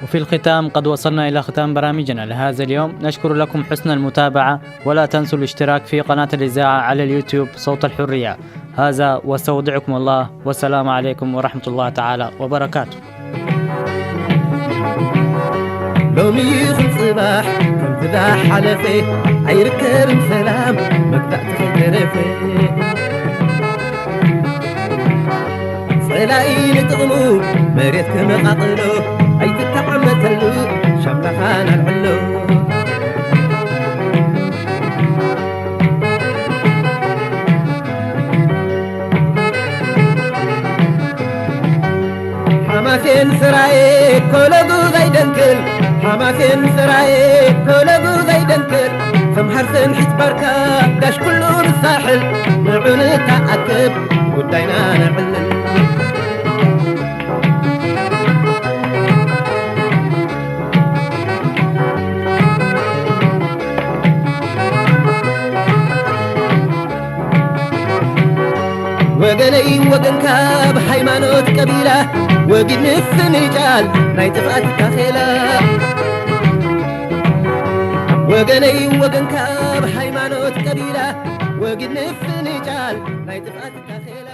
وفي الختام قد وصلنا إلى ختام برامجنا لهذا اليوم. نشكر لكم حسن المتابعة، ولا تنسوا الاشتراك في قناة الإذاعة على اليوتيوب صوت الحرية. هذا واستودعكم الله، والسلام عليكم ورحمة الله تعالى وبركاته. ሎሚ ይኹን ጽባሕ ከምቲ ዝሓለፈ ኣይርከብን ሰላም መግዛእቲ ከይተረፈ። ጸላኢ ንጥቕሙ መሬት ክመቓቕሎ ኣይትተዓመተሉ ሻምላኻ ናልዕሎ። ሓማሴን ስራዬ ኮለጉ ዘይደንክል ሓማሴን ስራዬ ኮለጉ ዘይደንክል ሰምሃር ሰምሒት ባርካ ጋሽ ኩሉ ንሳሕል ንዑ ንተኣከብ ጉዳይና ነዕልል። ወገነይ ወገንካ ብሃይማኖት ቀቢላ ወጊድ ምፍንጫል ናይ ጥፍኣት ታኼላ። ወገነይ ወገንካ ብሃይማኖት ቀቢላ ወጊድ ምፍንጫል ናይ ጥፍኣት ታኼላ።